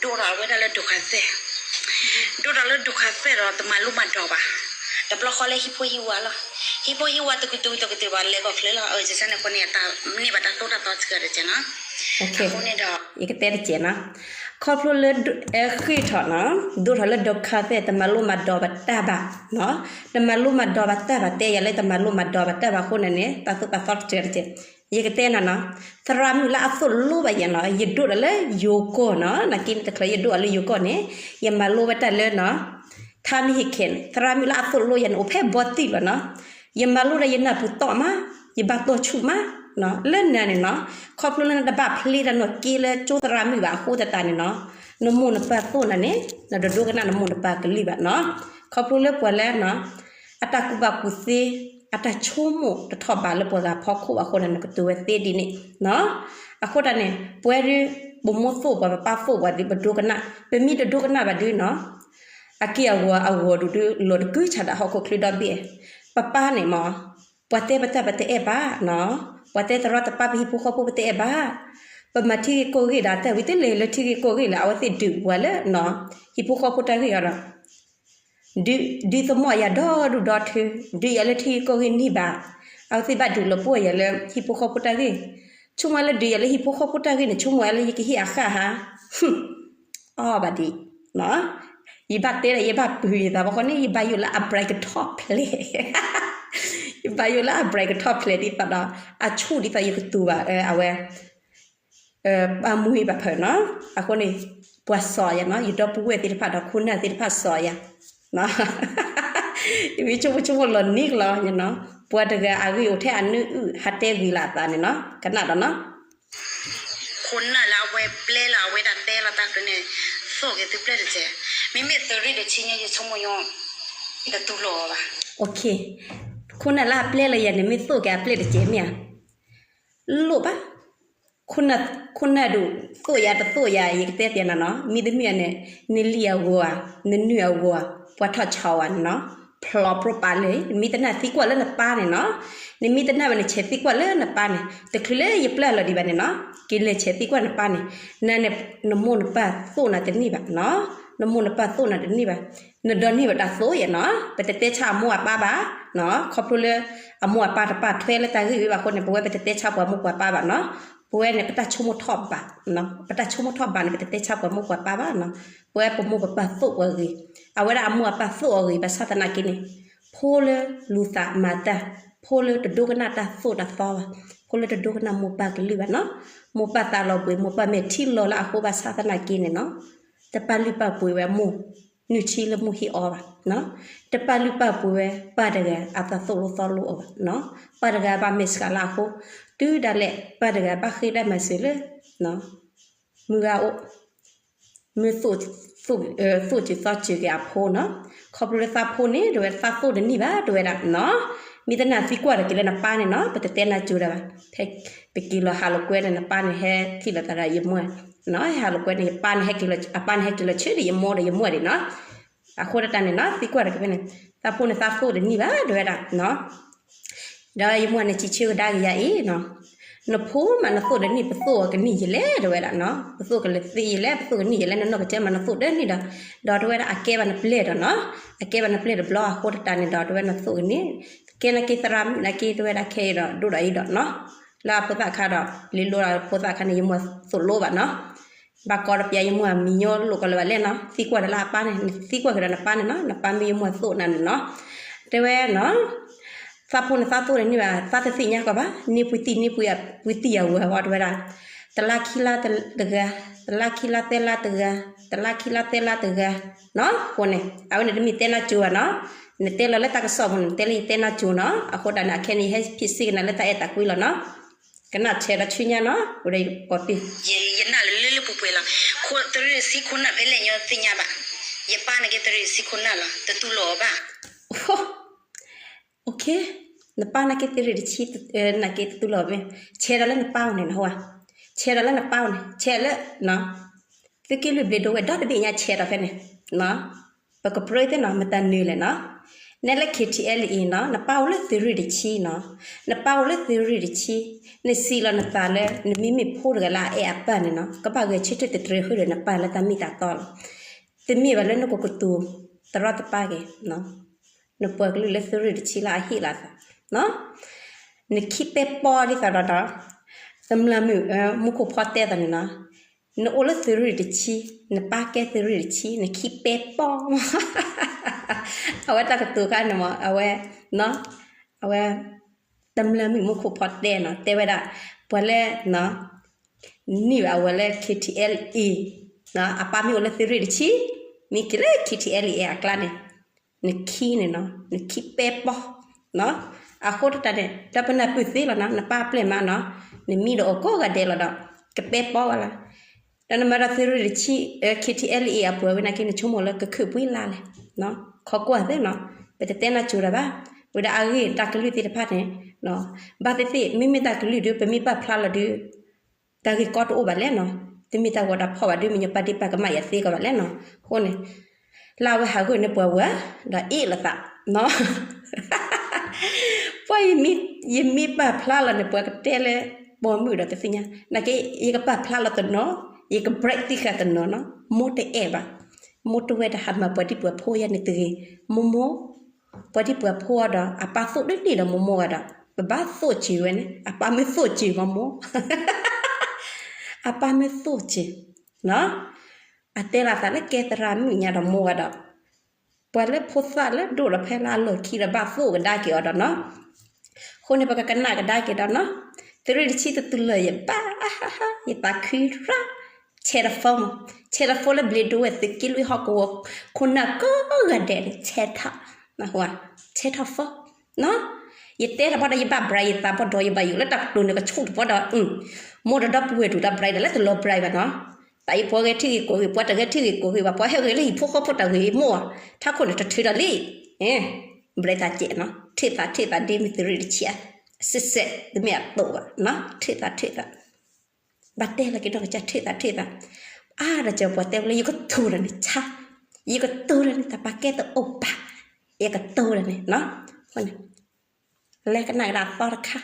ဒိၣ်ထီၣ်အဝဲဒၣ်လၢဒိၣ်ခါသဲး, ဒိၣ်ထီၣ်လၢဒိၣ်ခါသဲးဒီးတမၤလိမၤဒိးဘၣ်, တဘျီဃီလၢဟံၣ်ဖိဟံၣ်ဝၤလီၤ, ဟံၣ်ဖိဟံၣ်ဝၤတကတုၤတကတုၤဘၣ်လဲၤကီၢ်ချၢလီၤ, အၢ ယဆၢန့ၣ်အဃိန့ၣ် တၢ်န့ၢ်ဘၣ်တၢ်သိၣ်တၢ်သီစှၤတကဲးနီၤ, အဃိန့ၣ်ဒီး ယကတဲတကဲးနီၤ, ခီဖျိလၢ ဃ့ၢ်ထီၣ်နီၤ, ဒိၣ်ထီၣ်လၢဒိၣ်ခါသဲး တမၤလိမၤဒိးဘၣ်တၢ်ဘၣ်, တမၤလိမၤဒိးဘၣ်တၢ်ဘၣ် တဲယၤလၢတမၤလိမၤဒိးဘၣ်တၢ်ဘၣ်အဃိန့ၣ်န့ၣ် တၢ်သိၣ်တၢ်သီတကဲးတကဲး, ယကတဲနၤနီၤ, သရၣ်မုၣ်လၢအသိၣ်လိဘၣ်ယၤနီၤ ယဒိၣ်ဒီးလၢယိၤကီၢ်နီၤ, နာ်က့န့ၣ်တချုးယဒိၣ်အီၤလၢယိၤကီၢ်န့ၣ် ယမၤလိဝဲတၢ်လၢနီၤ ထါမံဟ့ၣ်ခဲန့ၣ် သရၣ်မုၣ်လၢအသိၣ်လိယၤန့ၣ် အိၣ်ဖဲဘီတံၢ်လီၤနီၤ, ယမၤလိဒီးယနၢ်ပူၤတီၢ်မး, ယဘၣ်တီၢ်ဆူၣ်မး, လၢနၤန့ၣ်နီၤ, ခီဖျိလၢနတဘၣ်ဖျ့တၢ်နီၢ်က့လၢကၠိသရၣ်မုၣ်ဘၣ်အဃိသတးန့ၣ်နီၤ, နမိၢ်နပၢ်သိၣ်နၤန့ၣ် နတဒိကနၣ်နမိၢ်နပၢ်ကလုၢ်ဘၣ်နီၤ, ခီဖျိလၢပှၤလၢနီၤ အတၢ်ကူၣ်ဘၣ်ကူၣ်သ့ အတၢ်ဆိကမိၣ်တထီၣ်ဘးလၢပှၤဂၤဖီခိၣ်ဘၣ်အဃိန့ၣ် နကတိၤဝဲသ့ဒ်န့ၣ်နီၤ, အဃိတၢ်န့ၣ် ပဝဲဒုး ပမိၢ်သိၣ်ပှၤ ပပၢ်သိၣ်ပှၤဒုး ပဒိကနၣ်, ပမ့ၢ်တဒိကနၣ်ဘၣ်ဒုးနီၤ အက့ၢ်အဂီၤအဂီၤဒုးဒုး လီၤတကုၤဆးဒးဟီၣ်ခိၣ်ချၢဒီဘ့ၣ်, ပပၢ်န့ၣ်မး ပှၤတဲပတၢ်ပတအဲၣ်ဘၣ်နီၤ, ပှၤတဲသရီတပါပဟံၣ်ဖိဃီဖိပတအဲၣ်ဘၣ်, ပမၤထံဂ့ၢ်ကီၢ်ဂ့ၢ်ဒီးတၢ်ဝံၤတလဲၤလၢထံဂ့ၢ်ကီၢ်ဂ့ၢ်လၢ အဝဲသ့ၣ်ဒုးပှၤလၢနီၤ ဟံၣ်ဖိဃီဖိတၢ်ဂ့ၢ်အီၤဒီး ဒုး ဒုးသမီၣ်ယၤဒီဒူၣ်ဒီထၢ, ဒုးယၤလၢထံဂ့ၢ်ကီၢ်ဂ့ၢ်န့ၣ်ဘၣ်, အဝဲသ့ၣ်ဘၣ်ဒုးလီၤပှီၢ်ယၤလၢဟံၣ်ဖိဃီဖိတၢ်ဂ့ၢ်, ဆိကမိၣ်လၢဒုးယၤလၢဟံၣ်ဖိဃီဖိတၢ်ဂ့ၢ်န့ၣ် ဆိကမိၣ်လၢယကဟ့ၣ်အဃၣ်ဧါ, အီၣ်ဘၣ်ဒံး, ယဘၣ်တဲဒီးယဘၣ်ပုၢ်ယသးဘၣ်ဃီန့ၣ် ယဘၣ်ယိၣ်လၢအ break ကထီၣ်ဖျဲး, ယဘၣ်ယိၣ်လၢအ break ကထီၣ်ဖျဲးဒ်သိးဒီး အဆူၣ်ဒ်သိးယကတူၢ်ဘၣ် အဝဲ ပၢ်မူဟံၣ်ဘၣ်ဖၢးနီၤ, အဃိန့ၣ် ပှၤစိာ်ယၤနီၤ ယဒီပုၢ်ဝဲၢ်သ့ၣ်တဖၣ်ဒီး ခိၣ်နၢ်သ့ၣ်တဖၣ်စိာ်ယၤ, ယမ့ၢ်ဆိကမိၣ်ဆိကမိၣ်လီၤနံၤကလီၤနီၤ, ပှၤတဂၤအဂ့ၢ်အိၣ်ထဲအနၢအုၣ် ဟးတဲဂ့ၤလၢအသးန့ၣ်နီၤ ကနၣ်ဒီးနီၤ ခိၣ်နၢ်လၢအဝဲပျဲလီၤအဝဲဒၣ်တဲလီၤတၢ်ကျၢၤန့ၣ် သိၣ်က့ၤသုပျဲၢ်တကဲး, မ့မ့ၢ်သုးရ့ၣ်တဆံညါ ယဆိကမိၣ်ညီ တတူၢ်လိာ်အီၤဘၣ်, ခိၣ်နၢ်လၢအပျဲလီၤယၤန့ၣ် မ့ၢ်သိၣ်က့ၤအပျဲၢ်တကဲးမ့ၢ်ဧါ, လိၣ်ဘၣ် ခိၣ်နၢ်ဒိၣ် သိၣ်ယၤတသိၣ်ယၤ ယကတဲပျဲနၤနီၤ, မ့တမ့ၢ်န့ၣ် နလံၣ်အဂီၤဧါ, နနုၢ်အဂီၤဧါ, ပှၤထီၣ်ဆီဝဲန့ၣ်နီၤ, ဖျိးပြိးပာ်လၢာ်, နမ့ၢ်တနာ်သံကွၢ်လၢနပၢ်န့ၣ်နီၤ, နမ့ၢ်တနာ်ဘၣ်န့ၣ် ဆဲးသံကွၢ်လၢနပၢ်န့ၣ်, တချုးလၢယပျၢ်လီၤဒံးဘၣ်န့ၣ်နီၤ, က့ၤလဲၤဆဲးသံကွၢ်နပၢ်န့ၣ်, နန့ၣ် နမိၢ်နပၢ်သိၣ်နၤတန့ၢ်ဘၣ်နီၤ, နမိၢ်နပၢ်သိၣ်နၤတန့ၢ်ဘၣ်, နဒိးန့ၢ်ဘၣ်တၢ်သိၣ်ယဲနီၤ, ပတတဲဆါအမိၢ်အပၢ်ဘၣ်နီၤ, ခီဖျိလၢ အမိၢ်အပၢ်တပာ်ထွဲလၢတၢ်ဂ့ၢ်ဝဲဘၣ်အဃိန့ၣ် ပဝဲပတတဲဆါပှၤမိၢ်ပှၤပၢ်ဘၣ်နီၤ, ပဝဲန့ၣ် ပတၢ်ဆိကမိၣ်ထီၣ်ဘး, ပတၢ်ဆိကမိၣ်ထီၣ်ဘးန့ၣ် ပတတဲဆါပှၤမိၢ်ပှၤပၢ်ဘၣ်နီၤ, ပဝဲပမိၢ်ပပၢ်သိၣ်ပှၤဂ့ၤ, အဝဲဒၣ်အမိၢ်အပၢ်သိၣ်အီၤဂ့ၤ ဘၣ်ဆၣ်သနာ်က့န့ၣ်, ဖိလၢလူၤသးမၤတၢ်, ဖိလၢတဒိကနၣ်တၢ်သိၣ်တၢ်သီဘၣ်, ဖိလၢတဒိကနၣ်မိၢ်ပၢ်ကလုၢ်ဘၣ်နီၤ, မိၢ်ပၢ်သးလီၤဘှံး မိၢ်ပၢ်မဲာ်ထံလီၤလၢအဃိဘၣ်ဆၣ်သနာ်က့န့ၣ်နီၤ, တပာ်လုၢ်ပာ်ပှ့ၤဝဲမိၢ် နုၢ်ထံလၢမိၢ်ဟ့ၣ်အီၤဘၣ်နီၤ, တပာ်လုၢ်ပာ်ပှ့ၤဝဲပၢ်တဂၤအတၢ်သိၣ်လိသီလိအီၤဘၣ်နီၤ, ပၢ်တဂၤဘၣ်မဲာ်ဆှးလၢအဃိ, တုၤဒၣ်လဲာ် ပၢ်တဂၤဘၣ်ဃ့ဒၣ်မၤစၢၤလၢ မုၢ်ဂၤအိၣ်, မ့ၢ် သိၣ်စူၤသီစူၤက့ၤအဖိနီၤ, ခီဖျိလၢသးဖိန့ၣ် တဝဲသးသိၣ်တန့ၢ်ဘၣ် တဝဲဒၣ်နီၤ, မ့ၢ်တနာ်သံကွၢ်ဒီးက့ၤလၢနပၢ်န့ၣ်နီၤ, ပတတဲနၤစူၤဒၣ်ဘၣ်, ဖဲပက့ၤလီၤဟးလိာ်ကွဲန့ၣ် နပၢ်န့ၣ်ဟဲထံၣ်လိာ်သးဒီးယမိၢ်, ဟဲဟးလိာ်ကွဲန့ၣ် ယပၢ်န့ၣ်ဟဲက့ၤလီၤ, အပၢ်န့ၣ်ဟဲက့ၤလီၤဆၢဒီး ယမိၢ်ဒီးယမိၢ်ဒံးနီၤ, အဃိတၢ်န့ၣ်နီၤ သံကွၢ်ဒီးက့ၤဖဲန့ၣ်, သးဖိန့ၣ်သးသိၣ်တန့ၢ်ဘၣ် တဝဲဒၣ်နီၤ ဒီးယမိၢ်န့ၣ်စံးဆၢကဒါက့ၤယၤအံၤနီၤ, နဖိမးနသိၣ်တန့ၢ် ပသိၣ်အီၤကန့ၢ်ယလဲၣ် တဝဲဒၣ်နီၤ, ပသိၣ်ကလဲၤသ့ယလဲၣ် ပသိၣ်ကန့ၢ်ယလဲၣ် နနီၢ်ကစၢ်မးနသိၣ်တန့ၢ်ဒီး, ဒီးတဝဲဒၣ်အကဲဘၣ်နပျဲၢ်ဒီးနီၤ, အကဲဘၣ်နပျဲၢ်တဘျီအဃိတၢ်န့ၣ်ဒီး တဝဲနသိၣ်ကန့ၢ်, ကဲနာ်က့သရၣ်မုၣ်နာ်က့ တဝဲဒၣ်ခဲအံၤဒီး ဒိၣ်ဒီးအံၤဒီးနီၤ, လၢအဖိသၣ်ခါဒီး လံလိဒီးဖိသၣ်ခါန့ၣ် ယမိၢ်သိၣ်လိဘၣ်နီၤ ဘၣ်ကီဒီးပျဲယမိၢ်အမံၤညီလိာ်ကီးလၢၤဘၣ်လဲၣ်နီၤ, သံကွၢ်ဒီးလၢအပၢ်န့ၣ်, နသံကွၢ်က့ၤဒီးနပၢ်န့ၣ်နီၤ, နပၢ်မ့ၢ်ယမိၢ်သိၣ်နၤန့ၣ်နီၤ, တဲဝဲနီၤ, သးဖိန့ၣ်သးသိၣ်န့ၣ်န့ၣ်ဘၣ် သးတသ့ၣ်ညါကီးဘၣ်, န့ၢ်ပှၤတံၢ်န့ၢ်ပှၤ ပှၤတံၢ်ယၤဝဲအီၤတဝဲဒၣ်, တလါခံလါတဂၤ, တလါခံလါသၢလါတဂၤ, တလါခံလါသၢလါတဂၤ, နီၤ, အဃိန့ၣ် အဝဲန့ၣ်တမ့ၢ်တဲနၢ်စူၤဘၣ်နီၤ, နတဲလီၤလၢတၢ်ကစီၣ်ပူၤန့ၣ် နတဲလၢယတဲနၢ်စူၤနီၤ, အဃိဒၣ်န့ၣ် အခဲန့ၣ် ယဟဲဖံးစ့ကနၤလၢတၢ်အဲၣ်တၢ်ကွံလီၤနီၤ ကနၣ်ဆဲးဒီးဆူညါနီၤ, ဝဲဒီးယကိးပ့ၢ်, ယနာ်လၢလၢလၢပှဲၤပှဲၤလီၤ, ခိၣ်သရ့ၣ်တဆံခိၣ်နၢ်ဖဲလဲၣ်ညီသ့ၣ်ညါဘၣ်, ယပၢ်နာ်က့သရ့ၣ်တဆံခိၣ်နၢ်လီၤ တတူၢ်လိာ်အီၤဘၣ်, နပၢ်နာ်က့သရ့ၣ်တဆံ, နာ်က့တတူၢ်လိာ်ဘၣ်, ဆဲးဒီးလၢနပၢ်အီၤန့ၣ်နီၤ, ဆဲးဒီးလၢနပၢ်အီၤန့ၣ် ဆဲးလၢ သုးက့လွံၢ်ဘျ့ဒိဝဲၢ်ဒီတဘ့ၣ်ညါဆဲးဒီးဖဲန့ၣ်, ပကပြၢသ့ၣ်နီၤ မတၤနုၤလဲၣ်နီၤ, နဲလၢ KTLA နီၤ နပၢ်အိၣ်လၢသုးရ့ၣ်တဆံနီၤ, နပၢ်အိၣ်လၢသုးရ့ၣ်တဆံ, နစံးလီၤနသးလၢ နမ့မ့ၢ်ဖိတဂၤလၢအအဲၣ်အပၢ်န့ၣ်နီၤ ကဘၣ်ဂဲၤဆၢထၢၣ်တတြဲၤဃုာ်ဒီးနပၢ်လၢတၢ်မ့ၢ်တၢ်တီလီၤ, တမ့ၢ်ဘၣ်လၢနကကတိၤ တရီတပါက့ၤ နပှၤကလုာ်လၢသုးရ့ၣ်တဆံလၢအဟ့ၣ်လီၤသး, နခံပဲပီဒ်သိးဒီး တမျၢ်မုၣ်မူခိၣ်ဖီတဲသးန့ၣ်နီၤ, နအိၣ်လၢသုးရ့ၣ်တဆံ, နပၢ်ကဲသုးရ့ၣ်တဆံ, နခံပဲပီ, အဝဲတၢ်ကတိၤခါန့ၣ်မး အဝဲ, အဝဲ, တမျၢ်မုၣ်မူခိၣ်ဖီတဲနီၤ တဲဝဲဒၣ်, ပှၤလၢ န့ၢ်ဘၣ်အဝဲလၢ KTLA အပၢ်မ့ၢ်အိၣ်လၢသုးရ့ၣ်တဆံ, မ့ၢ်က့ၤလၢ KTLA အကျါန့ၣ်, နခံန့ၣ်နီၤ နခံပဲပီ, အဃိတၢ်န့ၣ် ဒီးပနၢ်ပၢၢ်သ့လီၤနီၤ နပၢ်ပျဲၢ်မးနီၤ, နမံဒီးအီၤကိးဂၤဒဲးလီၤဒီး ကပဲပီဝဲလီၤ, ဒီးနမၤဒီးသုးရ့ၣ်တဆံ, KTLA အပှၤဝဲနာ်က့ နဆိကမိၣ်လၢကခုၣ်ပှံၤလါလဲၣ်, ခီကွၢ်သ့နီၤ, ပတတဲနၢ်စူၤတၢ်ဘၣ်, ဝဲဒၣ်အဂ့ၢ်တၢ်ကလုၢ်သ့ၣ်တဖၣ်န့ၣ်, ဘၣ်သ့ၣ်သ့ၣ် မ့မ့ၢ်တၢ်ကလုၢ်ဒုး ပမ့ၢ်ပာ်ဖျါလီၤဒုး တၢ်ဂ့ၢ်ကီတအိၣ်ဘၣ်လဲၣ်နီၤ, တမ့ၢ်တၢ်ဂီၤတၢ်ဖီၣ်ဘၣ်ဒုး မ့ၢ်ညီပၢ်ဒ့ပၢ်ကမၣ်ယၤသ့ကီးဘၣ်လဲၣ်နီၤ, အဃိန့ၣ်, လၢအဝဲဟးဂီၤန့ၢ်ပှၤဝဲ, ဒီးအ့ၣ်လိာ်သး, ပှၤ ယမ့ၢ်ပာ်ဖျါလီၤန့ၣ် ပှၤကတဲလၢ ပိာ်မုၣ်ဒီးတသ့ၣ်ညါ, နာ်က့ ယကပာ်ဖျါလီၤတနီၤ, ယက brag တံၢ်ဃာ်တနီၤနီၤ, မိၢ်တအဲၣ်ဘၣ်, မိၢ်တဝဲတဟးမၤပှၤဒံၣ်ပှၤဖိယၤန့ၣ်တဂ့ၤ, မိၢ်မိၢ် ပှၤဒံၣ်ပှၤဖိအီၤဒီး အပၢ်သိၣ်ဒ်န့ၣ်ဒီးမိၢ်မိၢ်ဂၤဒီး ပဘၣ်သိၣ်စၢၤဝဲန့ၣ် အပၢ်မ့ၢ်သိၣ်စၢၤမိၢ်မိၢ်, အပၢ်မ့ၢ်သိၣ်စၢၤ, အတဲလီၤသးလၢကဲသရၣ်မုၣ်ညါဒီးမိၢ်ဂၤဒီး, ပှၤလၢဖိသၣ်လၢဒိၣ်ဒီးဖဲလၢအလီၢ်ခံဒီးဘၣ်သိၣ်ကဒါက့ၤအီၤဒီးနီၤ, အဃိန့ၣ် ပကကနၣ်ကဒါက့ၤဒီးနီၤ, သုးရ့ၣ်တဆံတတူၢ်လိာ်ယဘၣ်, ယသးခုရၣ်, ဆဲးတၢ် phone, ဆဲးတၢ် phone လၢဘျ့ဒိဝဲၢ်သုးက့လွံၢ်ဟီၣ်ကဝီၤ, ခိၣ်နၢ်ကိးဂၤဒဲးန့ၣ် ဆဲးထီၣ်, ဆဲးထီၣ် phone, ယတဲတဘျီဒီးယဘၣ် brag ယသးဘၣ်ဒီးယဘၣ်ယိၣ်လၢတၢ်ကတိၤန့ၣ်ကဆူၣ်တဘျီဒီး, မိၢ်ဒီးဒီပုၢ်ဝဲၢ်တူၢ်ဒီး brag ဒီးလၢတလီၤ brag ဘၣ်နီၤ, တၢ်အံၤပှၤဂဲၤထံဂ့ၤကိးဂ့ၤ ပှၤတဂဲၤထံဂ့ၤကိးဂ့ၤဘၣ် ပှၤဟဲဂ့ၤလၢဟံၣ်ဖိဃီဖိတၢ်ဂ့ၤမိၢ်, ထးခိၣ်န့ၣ်တထုးဒီးလံ, brag တၢ်ကဲးနီၤ, ထုးသးထုးသးဒ့မုၢ်သုးရ့ၣ်တဆံ, စဲးစဲး တမ့ၢ်အသိးဘၣ်နီၤ, ထုးသးထုးသး ဘၣ်တဲလီၤက့ၤဒီးကစၢ်ထုးသးထုးသး, အါဒီးကၢၤပှၤတဲဝဲလၢယကတိၤဒီးန့ၣ်ဆါ, ယကတိၤဒီးန့ၣ် တၢ်ပာ်ကဲတအိၣ်ဘၣ်, ယကတိၤဒီးန့ၣ်နီၤ, အဃိန့ၣ် လဲၤကနၣ်ကဒါအသီတခါ,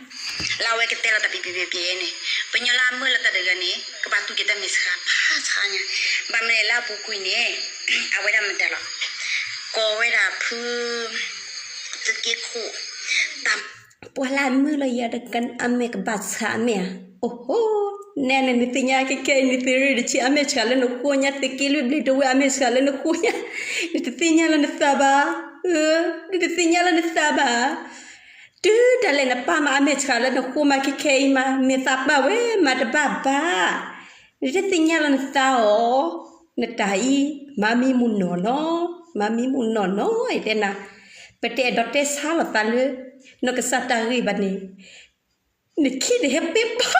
လၢအဝဲကတဲလီၤတၢ်ပံပံပံပံန့ၣ်, ပညီလၢအမုာ်လီၤတၢ်တဂၤန့ၣ် ကဘၣ်သူက့ၤတၢ်မဲာ်ဆှးဖးဆှးညါ, ဘၣ်မနုၤလဲၣ်လၢအပူၤကွံာ်န့ၣ်, အဝဲဒၣ်မတၤလီၤ, ကိးဝဲဒၣ်ဖု သုးက့ခိၣ်, တၢ် ပှၤလၢအမုာ်လီၤယၤဒီး အမဲာ်ကဘၣ်ဆှးအမဲာ်ဧါ, အိၣ်ဟိ, နဲန့ၣ် နသ့ၣ်ညါခဲခဲအံၤ နသုးရ့ၣ်တဆံအမဲာ်ဆှးလၢနဃိညါ, သုးက့လွံၢ်ဘျ့ဒဝဲၢ်အမဲာ်ဆှးလၢနဃိညါ, နတသ့ၣ်ညါလၢနသးဘၣ်, နတသ့ၣ်ညါလၢနသးဘၣ် တုၤဒၣ်လဲာ်နပၢ်မၤအမဲာ်ဆှးလၢနဃိမးခဲခဲအံၤမး မ့ၢ်သးပာ်ဝဲမၤတဘၣ်ဘၣ်, နတသ့ၣ်ညါလၢနသးဧါ, နတၢ်အံၤ မၤမံမုၢ်နီၢ်နီၢ်, မၤမံမုၢ်နီၢ်နီၢ် ယတဲနၤ, ပတအဲၣ်ဒိးတဲဆါလိာ်သးလၢ နီၢ်ကစၢ်တၢ်ဂ့ၢ်ဘၣ်န့ၣ်, နခံတဟဲပဲပီ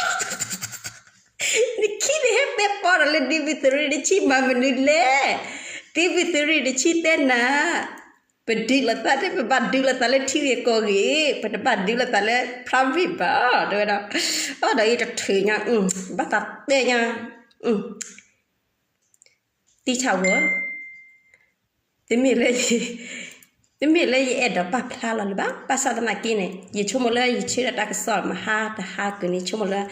နခံတဟဲပဲပီဒီးလၢဒ်ဝံသုးရ့ၣ်တဆံမၤမနုၤလဲၣ်, ဒ်ဝံသုးရ့ၣ်တဆံတဲနၤ, ပဒုးလိာ်သးတဲ ပဘၣ်ဒုးလိာ်သးလၢထံဂ့ၢ်ကီၢ်ဂ့ၢ်, ပတဘၣ်ဒုးလိာ်သးလၢ private ဘၣ်, တဲဝဲဒၣ်, အဒီးအံၤတထုးညါ, ဘၣ်သးတဲညါ, တံၢ်ဆၣ်ဝဲ, တမ့ၢ်လၢ တမ့ၢ်လၢယအဲၣ်ဒိးပာ်ဖျါလီၤလၢၤဘၣ်, ဘၣ်ဆၣ်သနာ်က့န့ၣ် ယဆိကမိၣ်လၢယဆၢထၢၣ်တၢ်ကစီၣ်မဟါတဟါကုာ်န့ၣ် ဆိကမိၣ်လၢ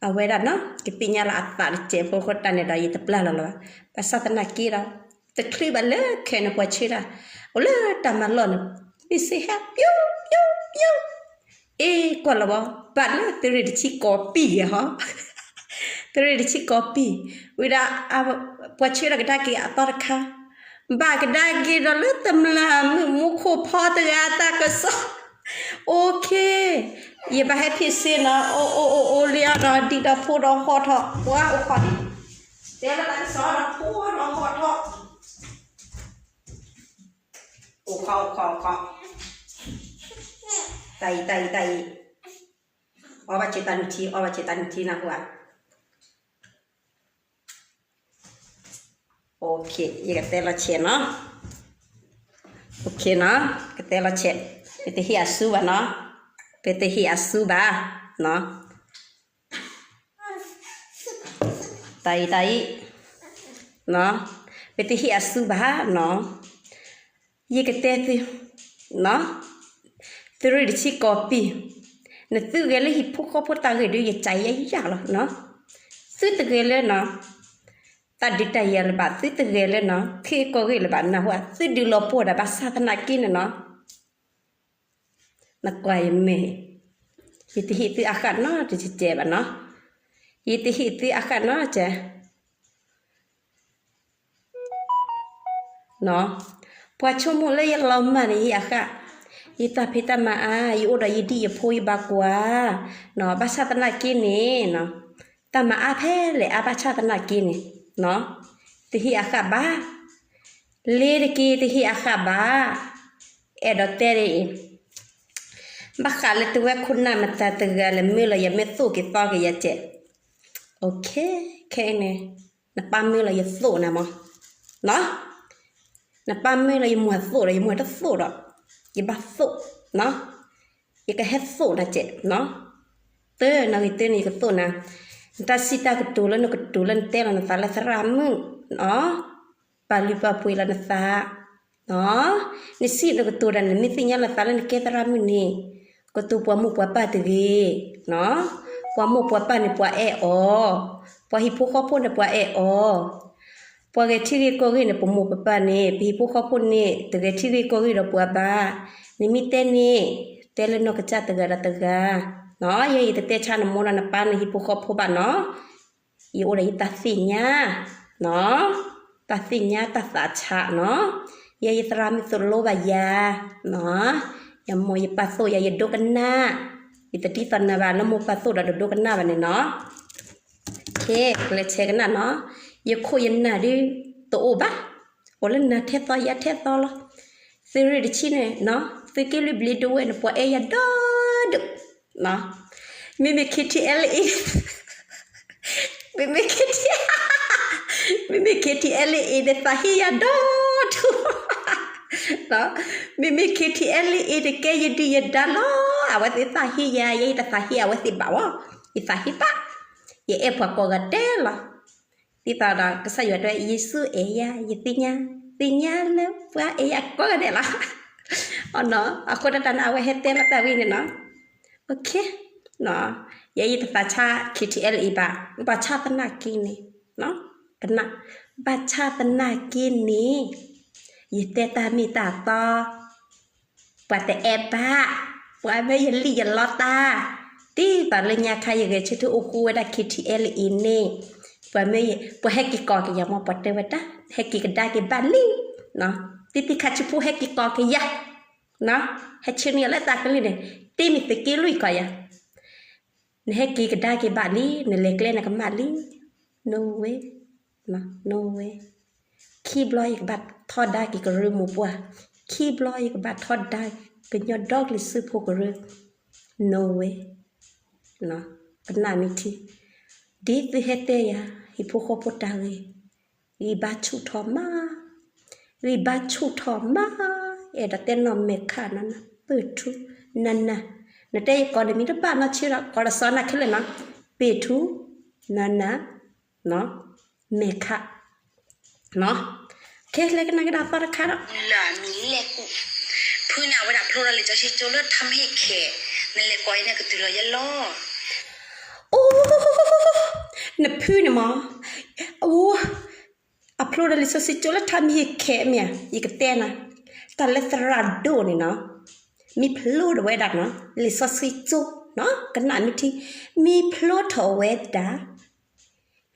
အဝဲဒၣ်နီၤ ကသ့ၣ်ညါလၢအသးတစဲးဖိအဃိတၢ်န့ၣ်ဒီး ယတပျၢ်လီၤလၢၤဘၣ်, ဘၣ်ဆၣ်သနာ်က့ဒီး တချုးဘၣ်လၢခဲန့ၣ် ပှၤဆၢတၢ် အိၣ်လၢတၢ်မၤလီၢ်န့ၣ် မ့ၢ်စ့ဟဲ ပျိပျိပျိ အ့ ကွၢ်လီၤဘၣ် ဘၣ်လၢသုးရ့ၣ်တဆံကိးပံၢ်ယဲဟီ, သုးရ့ၣ်တဆံကိးပံၢ်, ဝံၤဒီး ပှၤဆၢထီၣ်ကဒါက့ၤအသီတခါ, ဘၣ်ကဒါက့ၤဒီးလၢတမျၢ်မုၣ်မူခိၣ်ဖီတဂၤအတၢ်ကစီၣ်, အိၣ်ခ့, ယဘၣ်ဟဲဖံးစ့နီၤ အိၣ်အိၣ်အိၣ်အိၣ်လံအီၤဒီး ဒံးဒီးဖိဒီးဟီၣ်ထီၣ် ပှၤအိၣ်ခီၣ်ဒံး, တဲလၢတၢ်ကစီၣ်ဒီးဖိဒီးဟီၣ်ထီၣ် အိၣ်ခီၣ်အိၣ်ခီၣ်အိၣ်ခီၣ်, တၢ်အံၤ တၢ်အံၤ တၢ်အံၤ, အီၣ်ဘၣ်စ့တၢ်နုၢ်ထံ အီၣ်ဘၣ်စ့တၢ်နုၢ်ထံနၢ်ဟူဧါ, ယကတဲလီၤဆဲးနီၤ, ကတဲလီၤဆဲး, ပတဟ့ၣ်အစုဘၣ်နီၤ, ပတဟ့ၣ်အစုဘၣ်နီၤ တၢ်အံၤ တၢ်အံၤ, ပတဟ့ၣ်အစုဘၣ်နီၤ, ယကတဲသု, သုးရ့ၣ်တဆံကိးပံၢ်, နသုဂဲၤလၢဟံၣ်ဖိဃီဖိတၢ်ဂ့ၢ်ဒီး ယကယဲယၤလီၤ, သုတဂဲၤလၢ တၢ်ဒုးတၢ်ယၤလၢၤဘၣ်, သုတဂဲၤလၢ ထံဂ့ၢ်ကီၢ်ဂ့ၢ်လၢၤဘၣ်, နၢ်ဟူဧါ, သုဒုးလီၤပှီၢ်ဒၣ်ဘၣ်ဆၣ်သနာ်က့န့ၣ်နီၤ နကွၢ်ယမဲာ်, ယတဟ့ၣ်သုအဃၣ်နီတစဲးဘၣ်နီၤ, ယတဟ့ၣ်သုအဃၣ်နီတစဲး, ပှၤဆိကမိၣ်လၢယလီၤမၢ်န့ၣ် ယဟ့ၣ်အဃၣ်, ယတၢ်ဖံးတၢ်မၤအါ, ယအိၣ်ဒီးယဒံၣ်ယဖိယဘၣ်ကွၢ်, ဘၣ်ဆၣ်သနာ်က့န့ၣ်, တၢ်မၤအါဖဲလဲၣ်အါဘၣ်ဆၣ်သနာ်က့န့ၣ်, တဟ့ၣ်အဃၣ်ဘၣ်, လ့ၤတက့ၢ် တဟ့ၣ်အဃၣ်ဘၣ်, အဲၣ်ဒိးတဲဒ်အံၤ, ဘၣ်ဃးလၢတဝဲခိၣ်နၢ်မတၤတဂၤလဲၣ် မၢလီၤယၤ မ့ၢ်သိၣ်က့ၤသီက့ၤယၤကဲး, ခဲအံၤန့ၣ်, နပၢ်မၢလီၤယသိၣ်နၤမး, နပၢ်မၢလီၤယမၤသိၣ်ဒီး ယမၤတသိၣ်ဒီး, ယဘၣ်သိၣ်, ယကဟဲသိၣ်နၤကဲး, တၢ်နဂ့ၤတၢ်န့ၣ် ယကသိၣ်နၤ, နတၢ်စံးတၢ်ကတိၤလၢနကတိၤလၢနတဲလီၤနသးလၢသရၣ်မုၣ်, ပာ်လုၢ်ပာ်ပှ့ၤလီၤနသး, နစံးနကတိၤဒီး နမ့ၢ်သ့ၣ်ညါလီၤသးလၢနကဲသရၣ်မုၣ်န့ၣ်, ကတိၤပှၤမိၢ်ပှၤပၢ်တဂ့ၤ, ပှၤမိၢ်ပှၤပၢ်န့ၣ် ပှၤအဲၣ်အီၤ, ပှၤဟံၣ်ဖိဃီဖိန့ၣ် ပှၤအဲၣ်အီၤ, ပှၤဂဲၤထံဂ့ၢ်ကီၢ်ဂ့ၢ်န့ၣ် ပမိၢ်ပပၢ်န့ၣ် ပဟံၣ်ဖိဃီဖိန့ၣ် တဂဲၤထံဂ့ၢ်ကီၢ်ဂ့ၢ်ဒီးပှၤဘၣ်, နမ့ၢ်တဲန့ၣ်, တဲလၢနီၢ်ကစၢ်တဂၤဒီးတဂၤ, ယဲယတတဲဆါနမိၢ်ဒီးနပၢ်နဟံၣ်ဖိဃီဖိဘၣ်နီၤ, ယအိၣ်ဒီးယတၢ်သ့ၣ်ညါ, တၢ်သ့ၣ်ညါတၢ်သးဆးနီၤ, ယဲယသရၣ်မုၣ်သိၣ်လိဘၣ်ယၤ, ယမိၢ်ယပၢ်သိၣ်ယၤ ယဒိကနၣ်, ယတဒ်သိးနၤဘၣ် လၢမိၢ်ပၢ်သိၣ်ဒီးတဒိကနၣ်ဘၣ်န့ၣ်နီၤ, ကလဲၤဆဲးကနၣ်နီၤ, ယခိၣ်ယနၢ်ဒုးတအိၣ်ဘၣ်, အိၣ်လၢနၤထဲသိးယၤထဲသိးလီၤ, သုးရ့ၣ်တဆံန့ၣ်, သုးက့လွံၢ်ဘျ့ဒဝဲၢ်န့ၣ် ပှၤအဲၣ်ယၤဒီဒူၣ်, မ့မ့ၢ် KTLA မ့မ့ၢ် KTLA, မ့မ့ၢ် KTLA န့ၣ် သးဟ့ယၤဒီဒူၣ်, မ့မ့ၢ် KTLA န့ၣ် ကဲယဒုၣ်ယဒါလီၤ, အဝဲသ့ၣ်သးဟ့ယၤ ယဲယတသးဟ့အဝဲသ့ၣ်ဘၣ်ဝဲ, ယသးဟ့ဘၣ်, ယ ယအဲၣ်ပှၤကိးဂၤဒဲးလီၤ. ဒ်သိးဒီးကစၢ်ယွၤတဲ ယ့ၣ်ၡူးအဲၣ်ယၤ, ယသ့ၣ်ညါ, သ့ၣ်ညါလၢပှၤအဲၣ်ယၤကိးဂၤဒဲးလီၤ. အဃိတၢ်တၢ်န့ၣ် အဝဲဟဲတဲလီၤတၢ်ဝဲန့ၣ်နီၤ. ယဲယတသးဆါ KTLA ဘၣ်, ဘၣ်ဆၣ်သနာ်က့န့ၣ်, ကနၣ်, ဘၣ်ဆၣ်သနာ်က့န့ၣ်, ယတဲတၢ်မ့ၢ်တၢ်တီ ပှၤတအဲၣ်ဘၣ်, ပှၤမၢယလံၣ်ယလီတၢ်, ဒ်သိးလၢညါခါယဂဲၤဆၢထၢၣ်အိၣ်ဃူဝဲဒၣ် KTLA အံၤန့ၣ်, ပှၤမၢယ, ပှၤဟဲက့ၤကိးက့ၤယၤမ့ၢ် ပှၤတဲဝဲဒၣ်, ဟဲက့ၤကဒါက့ၤဘၣ်လံ, တံတံခါဆူဖိဟဲက့ၤကိးက့ၤယၤ, ဟဲဆ့န့ၢ်ယၤလၢတၢ်ကလုၢ်န့ၣ်, တ့မံၤသုးက့လွံၢ်ကီးယၤ နဟဲက့ၤကဒါက့ၤဘၣ်လံ, နလဲၤကျဲနကမၣ်လံ, နိဝဲ, နိဝဲ, ခံဘျီယကဘၣ်ထီဒါက့ၤကရၢမိၢ်ပှၢ်, ခံဘျီယကဘၣ်ထီဒါကညီဒီကလုာ်စၢဖှိၣ်ကရၢ, နိဝဲ, ကနၣ်မ့ၢ်ထံ, ဒ်သုဟဲတဲယၤ, ဟံၣ်ဖိဃီဖိတၢ်ဂ့ၢ်, ဂံၢ်ဘါဆူၣ်ထီၣ်မး, ဂံၢ်ဘါဆူၣ်ထီၣ်မး, အဲၣ်ဒိးတဲနီၢ်မဲာ်ခးနီၤနၤ, ပၢၢ်ထူ, နၤနၤ, နတဲယကိးနမံၤတဘၣ်နီၢ်ဆ့ဒီး ကိးဒီးစီၤနၤခဲလၢာ်နီၤ, ပၢၢ်ထူ, နၤနၤ, မဲာ်ခး ခဲလၢာ်ကနၣ်ကဒီးသီတခါဒီး, လၢမံၤလဲၣ်ကူၣ်, ဖုန့ၣ်အဝဲဒၣ်ဖျိထီၣ်လံာ်စီဆှံကၠိလၢထါမ့ၢ်ဟ့ၣ်ခဲ, နလဲၤကိးအံၤန့ၣ်ကတုၤလီၤယဲလီၤ. အိ, နဖုန့ၣ်မး, အိ, အဖျိထီၣ်လံာ်စီဆှံကၠိလၢထါမ့ၢ်ဟ့ၣ်ခဲမ့ၢ်ဧါ, ယကတဲနၤ, တၢ်လၢသရၣ်ဒိၣ်န့ၣ်နီၤ, မ့ၢ်ဖျိထီၣ်ဝဲဒၣ်နီၤ, လံာ်စီဆှံကၠိ, ကနၣ်မ့ၢ်ထံ, မ့ၢ်ဖျိထီၣ်ဝဲဒၣ်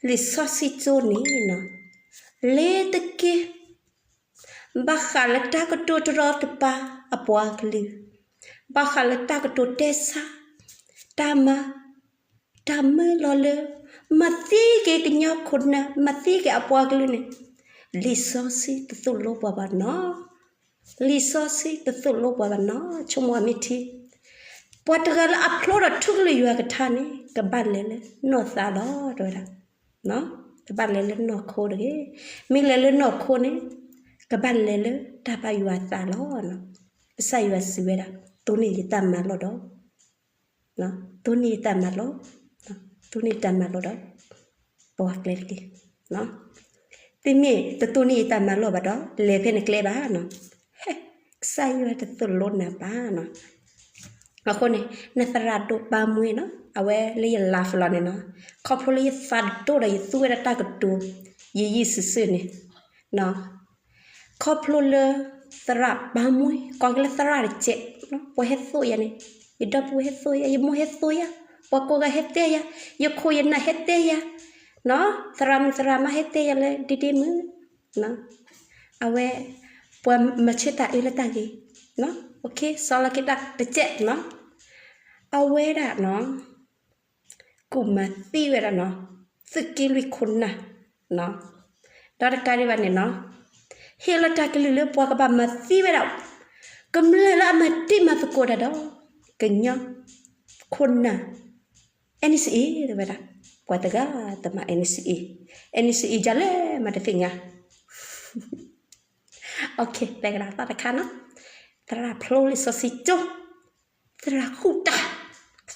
လံာ်စီဆှံကၠိန့ၣ်နီၤ, လဲၤတက့ၢ်, ဘၣ်ဃးလၢတၢ်ကတိၤတရီတပါအပှၤကလုာ်, ဘၣ်ဃးလၢတၢ်ကတိၤတဲဆါ, တၢ်မၤ, တၢ်မၢလီၤလၢ, မၤသံက့ၤကညီခိၣ်နၢ်, မၤသံက့ၤအပှၤကလုာ်န့ၣ်, လံာ်စီဆှံတသိၣ်လိပှၤဘၣ်နီၤ, လံာ်စီဆှံတသိၣ်လိပှၤဘၣ်နီၤ, ဆိကမိၣ်မ့ၢ်ထံ ပှၤတဂၤလၢအဖျိထီၣ်ထူကလုၢ်ယွၤကထါန့ၣ် ကဘၣ်လဲၤလၢနီၢ်သးလီၤ တဲဝဲဒၣ်, ကဘၣ်လဲၤလၢနီၢ်ခိတဂ့ၤ, မ့ၢ်လဲၤလၢနီၢ်ခိန့ၣ်, ကဘၣ်လဲၤလၢတၢ်ဘၣ်ယွၤအသးလီၤ. ကစၢ်ယွၤစံးဝဲဒၣ်, တိၢ်န့ၢ်ယတၢ်မၤလိာ်ဒီး, တိၢ်န့ၢ်ယတၢ်မၤလိာ်, တိၢ်န့ၢ်ယတၢ်မၤလိာ်ဒီး ပှၤကျဲတက့ၢ်. သုမ့ၢ်တတိၢ်န့ၢ်ယတၢ်မၤလိာ်ဘၣ်ဒီး လဲၤဖဲနကျဲဘၣ်နီၤ, ဟဲ, ကစၢ်ယွၤတသိၣ်လိနၤဘၣ်နီၤ. အဃိန့ၣ် နသရၣ်ဒိၣ်ပၢ်မှံနီၤ, အဝဲလၢယ live လီၤန့ၣ်နီၤ, ခီဖျိလၢယသးဒိၣ်ဒီးယသူဝဲဒၣ်တၢ်ကတိၤ ယယံာ်စုာ်စုာ်န့ၣ်, ခီဖျိလၢ သရၣ်ပၢ်မှံ, ကိးက့ၤလၢသရၣ်တစဲး, ပှၤဟဲသိၣ်ယၤန့ၣ်, ယဒီပုၢ်ဝဲၢ်ဟဲသိၣ်ယၤ, ယမိၢ်ဟဲသိၣ်ယၤ, ပှၤကိးဂၤဟဲတဲယၤ, ယခိၣ်ယနၢ်ဟဲတဲယၤ, သရၣ်မုၣ်သရၣ်မါဟဲတဲယၤလၢဒ့ဒ့မုၣ်, အဝဲ ပှၤမၤဆၢတၢ်အၢလၢတၢ်ဂ့ၤ, စီၤလီၤက့ၤတၢ်တစဲးနီၤ, အဝဲဒၣ်နီၤ ကူၣ်မၤသံဝဲဒၣ်နီၤ, သုးက့လွံၢ်ခိၣ်နၢ်, ဒီးတကးဒံးဘၣ်န့ၣ်နီၤ, ဟ့ၣ်လီၤတၢ်ကလုၢ်လၢပှၤကဘၣ်မၤသံဝဲဒၣ်, ကမျၢၢ်လၢအမၤတံၤမၤသကိးတၢ်ဒီး ကညီခိၣ်နၢ် NCA တဲဝဲဒၣ်, ပှၤတဂၤတမၤ NCA, NCA ယၤလဲၣ်မးတသ့ၣ်ညါ. လဲၤကဒီးသီတခါနီၤ, သရၣ်ဖျိလံာ်စီဆှံကၠိ, သရၣ်ဃုတၢ်,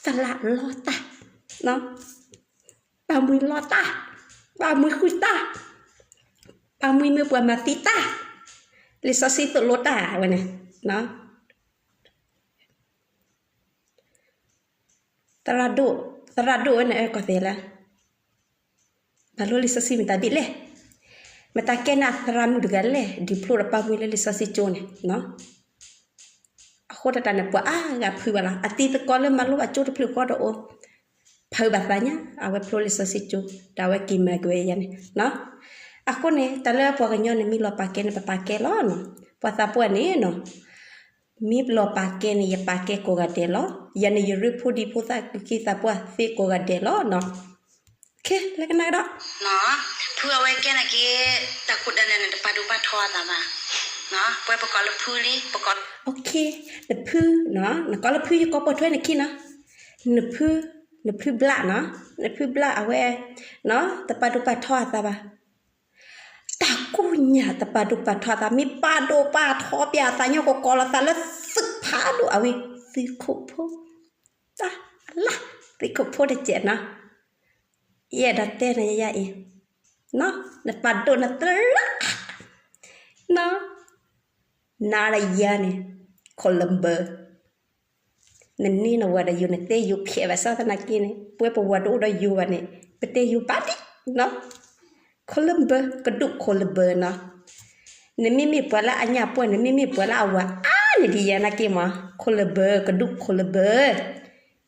သရၣ်လီတၢ်, ပၢ်မှံလီတၢ်, ပၢ်မှံဃုတၢ်, ပၢ်မှံမ့ၢ်ပှၤမၤသံတၢ်, လံာ်စီဆှံသိၣ်လိတၢ်ဝဲန့ၣ် သရၣ်ဒိၣ်, သရၣ်ဒိၣ်ဝဲန့ၣ် အၢ ကီၢ်သဲးလၢ မၤလိလံာ်စီဆှံမတၤဒ်လဲၣ်, မတၤကဲန့ၣ်အသရၣ်မုၣ်တဂၤလဲၣ် ဒုးဖျိဒီးပၢ်မှံလၢလံာ်စီဆှံကၠိန့ၣ်, အဃိတၢ်တၢ်န့ၣ် ပှၤအါဂၤဖုးဘၣ်လီၤ. အတံၤသကိးလၢမၤလိဘၣ်ကၠိတဖျၢၣ်ဃီတအိၣ်, ဖုးဘၣ်သးညါ အဝဲဖျိလံာ်စီဆှံကၠိ, ဒီးအဝဲက့ၤမၤက့ၤဝဲယၤန့ၣ်. အဃိန့ၣ် တၢ်လၢပှၤကညီန့ၣ် မ့ၢ်လီၤပာ်ကဲန့ၣ် ပပာ်ကဲလီၤနီၤ. ပှၤသးပှၢ်န့ၣ်နီၤ မ့ၢ်လီၤပာ်ကဲန့ၣ် ယပာ်ကဲကိးဂၤဒဲးလီၤ. ယၤန့ၣ် ယရ့ဖိဒံဖိသၣ်ကွံာ်ခံသးပှၢ်သ့ကိးဂၤဒဲးလီၤနီၤ. ခဲ လၢကနၣ်ကဒီး ဖုအဝဲကဲန့ၣ်က့ၤ တၢ်ခိၣ်တၢ်နၢ်န့ၣ် တပာ်ဒိၣ်ပာ်ထီအသးဘၣ်. ပဝဲပကိးလၢဖုလံ ပကိး နဖု, နကိးလၢဖု ယကိးပိာ်ထွဲနခံနီၤ. နဖု, နဖုဘျၣ်နီၤ, နဖုဘျၣ်အဝဲ တပာ်ဒိၣ်ပာ်ထီအသးဘၣ်. တၢ်ကိၢ်ညါတပာ်ဒိၣ်ပာ်ထီအသး, မ့ၢ်ပာ်ဒိၣ်ပာ်ထီပၠးအသးညီ ကကိးလီၤသးလၢသုးဖးဒိၣ်အဝံၤ, သုးခိၣ်ဖိ, တၢ်လၢ သုးခိၣ်ဖိတစဲးနီၤ. ယအဲၣ်ဒိးတဲနၤယၤအံၤ, နပာ်ဒိၣ်နသရၣ်, န, နၤဒီးယၤန့ၣ်, Columbus, နန့ၢ်နဝၤဒီးယိၤ နတဲယိၤဖျဲးဘၣ်ဆၣ်သနာ်က့န့ၣ် ပဝဲပဝၤတအိၣ်ဒီးယိၤဘၣ်န့ၣ် ပတဲယိၤဘၣ်ဒံး, နီၤ, Columbus ကဒူၣ် Columbus နီၤ, နမ့မ့ၢ်ပှၤလၢအညၣ်ပှၢ် နမ့မ့ၢ်ပှၤလၢအဝၤအါန့ၢ်ဒံးယၤနာ်က့မး Columbus ကဒူၣ် Columbus,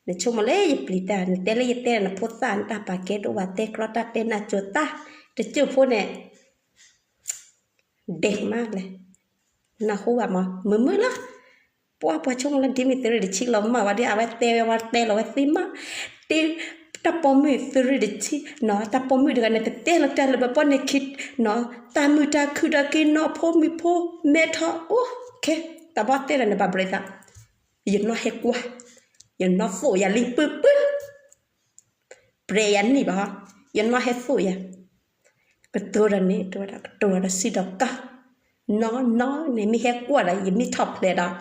နဆိကမိၣ်လၢယပျံၤတၢ် နတဲလၢယတဲနဖိသၣ် နတၢ်ပာ်ကဲဒိၣ်ဘၣ် တဲကြီတၢ်တဲနၢ်ကၠိတၢ်, တကၠိၢ်ဖိန့ၣ် ဒဲးမးလဲၣ်, နၢ်ဟူဘၣ်မး မုာ်မုာ်လီၤ, ပှၤပှၤဆိကမိၣ်လၢ ဒ်မ့ၢ်သုးရ့ၣ်တဆံလီၤမၢ်ဝဲဒၣ် အဝဲတဲဝဲ ဝဲတဲလီၤဝဲသ့မး, တၢ်ပိာ်မုၣ်သုးရ့ၣ်တဆံ, တၢ်ပိာ်မုၣ်တဂၤန့ၣ် တတဲလီၤတၢ်လၢပှၤပိာ်န့ၢ်ခံ, တၢ်မုာ်တၢ်ခုၣ်တၢ်က့ၤနီၢ်ဖိမုၣ်ဖိမဲထီၣ်အိၣ်ခဲ, တၢ်ဘီတဲလီၤန့ၣ် ဘၣ်ဘျီသး, ယနီၢ်ဟဲကွၢ်, ယနီၢ်သိၣ်ယၤလံပုၢ်ပုၢ် ပြဲးယၤနံၣ်ဘၣ်ဟီ, ယနီၢ်ဟဲသိၣ်ယၤ, ကတိၤဒီးန့ၣ် တဲဝဲဒၣ် ကတိၤဒီးစံးဒီးကီၢ်, နီၢ်နီၢ်န့ၣ်မ့ၢ်ဟဲကွၢ်ဒီး ယမ့ၢ်ထီၣ်ဖျဲးဒီး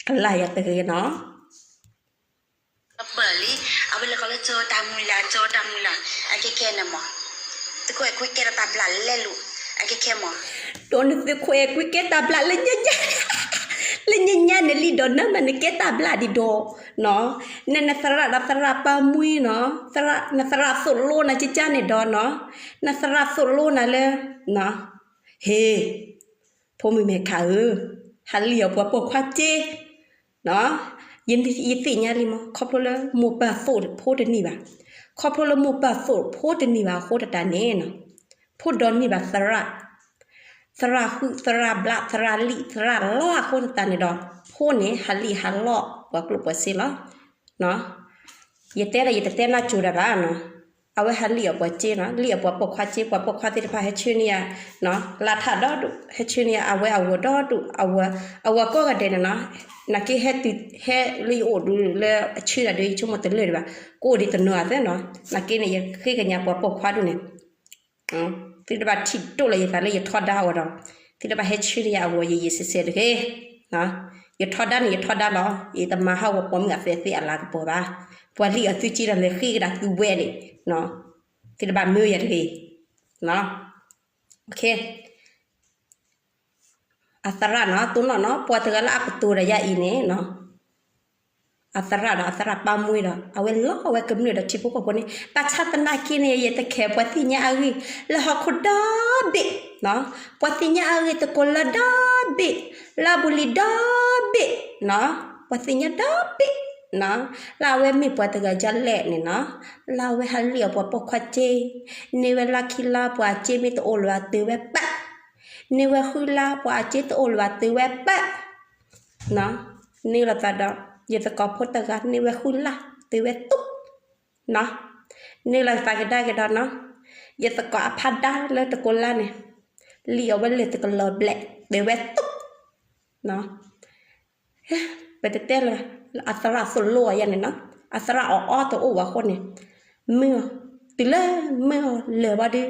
ကလၢ်ယၤတဂ့ၤနီၤ ပၢၢ်လံ, အဝဲလဲၤကီးလၢကၠိတၢ်မုၢ်လၢ် ကၠိတၢ်မုၢ်လၢ် အခဲခဲန့ၣ်မး, သုးခိၣ်အဲၣ်ကွံကဲထီၣ်တၢ်ဘျၣ်လဲလိာ် အခဲခဲမး, ဒီးနသုးခိၣ်အဲၣ်ကွံကဲတၢ်ဘျၣ်လၢညါညါ, လၢညါညါန့ၣ်လံဒီးနမ့ၢ်နကဲတၢ်ဘျၣ်ဒံးဒီး, နနသရၣ်ဒီးသရၣ်ပၢ်မှံနီၤ, နသရၣ်သိၣ်လိနၤကကန့ၣ်ဒီးနီၤ, နသရၣ်သိၣ်လိနၤလၢ, ဟ့ၣ် ဖိမုၣ်မဲာ်ခးဧၢ, ဟးလံၣ်အီၤပှၤပိာ်ခွါစ့, ယသ့ၣ်ညါလံမး ခီဖျိလၢမိၢ်ပၢ်သိၣ်ဖိတန့ၢ်ဘၣ်, ခီဖျိလၢမိၢ်ပၢ်သိၣ်ဖိတန့ၢ်ဘၣ်အဃိသတးန့ၣ်, ဖိဒီးန့ၢ်ဘၣ်သရၣ်, သရၣ်ဟုၣ်သရၣ်ဘျၣ်သရၣ်လံၣ်သရၣ်လီၢ်အဃိသတးန့ၣ်ဒီး, ဖိန့ၣ်ဟးလံၣ်ဟးလီၢ်ပှၤကျိၣ်ပှၤစ့လီၤ ယတဲဒီးယတတဲနၢ်ကၠိတၢ်ဘၣ်နီၤ, အဝဲဟးလံၣ်အီၤပှၤစ့နီၤ, လံၣ်အီၤပှၤပိာ်ခွါစ့, ပှၤပိာ်ခွါသ့ၣ်တဖၣ်ဟဲဆှၢန့ၢ်ယၤ, လါထၣ်ဒီဒူၣ်, ဟဲဆှၢန့ၢ်ယၤ အဝဲအဂီၤဒီဒူၣ်, အဂီၤကိးဂၤဒဲးန့ၣ်နီၤ, နာ်က့ဟဲတုၤ ဟဲလၢယအိၣ်ဒုးလၢအဆှၢတၢ်ဒီး ယဆိကမိၣ်တလၢာ်ဒံးဘၣ်, ကအိၣ်ဒံးတနီၤအသၢနီၤ, နာ်က့န့ၣ် ယဃ့ကညးပှၤပိာ်ခွါဒူၣ်န့ၣ် သုတဘၣ်ထံၣ်ဒိၣ်လၢယသးလၢယထီဒါအီၤဒီး, သုတဘၣ်ဟဲဆှၢန့ၢ်ယၤအဂီၢ် ယယံာ်စဲးစဲးတဂ့ၤ. ယထီဒါန့ၣ် ယထီဒါလီၤ. ယတမၤဟးဂီၤပိာ်မုၣ်အသဲသ့ၣ်အလၤကပီၤဘၣ်. ပှၤလံၣ်အီၤသုက့ဒီးလဲၤဃ့ကဒါသုဝဲန့ၣ်, သုတဘၣ်မၢယၤတဂ့ၤ. အသရၣ်နီၤ တိၢ်နီၣ်နီၤ ပှၤတဂၤလၢအကတိၤဒီးယၤအံၤန့ၣ်နီၤ အသရၣ်ဒီးအသရၣ်ပၢ်မှံဒီး အဝဲလီၤဝဲကမျၢၢ်ဒီးထံဖိကီၢ်ဖိန့ၣ် ဘၣ်ဆၣ်သနာ်က့န့ၣ် ယတခဲးပှၤသ့ၣ်ညါအဂ့ၢ် လၢဟီၣ်ခိၣ်ဒီဘ့ၣ်, ပှၤသ့ၣ်ညါအဂ့ၢ် တကိးလၢဒီဘ့ၣ်, လၢအဘူးလံဒီဘ့ၣ်, ပှၤသ့ၣ်ညါဒီဘ့ၣ်, လၢအဝဲမ့ၢ်ပှၤတဂၤဒ်လဲၣ်န့ၣ်နီၤ, လၢအဝဲဟးလံၣ်အီၤပှၤပိာ်ခွါစ့, န့ၢ်ဝဲလါခံလါပှၤအစ့မ့ၢ်တအိၣ်လၢၤဘၣ်တုၤဝဲပၢ် န့ၢ်ဝဲဃုလါပှၤအစ့တအိၣ်လၢၤဘၣ်တုၤဝဲပၢ်, န့ၢ်လိာ်သးဒီး ယသကိးဖိတဂၤန့ၢ်ဝဲဃုလါတုၤဝဲတူၢ်, န့ၢ်လိာ်သးကဒါက့ၤဒီးနီၤ, ယသကိးအဖါဒါလၢတကိးလါန့ၣ် လံၣ်အီၤဝဲလၢတကလီၤဘျဲၣ် တုၤဝဲတူၢ် ပတတဲလၢၤဘၣ်, အသရၣ်သိၣ်လိအီၤယၤန့ၣ်နီၤ, အသရၣ်အီၣ်အီတအိၣ်ဘၣ်အဃိန့ၣ်, မ့ၢ်အီၤ, တုၤလၢမ့ၢ်အီၤလၢၤဘၣ်ဒီး,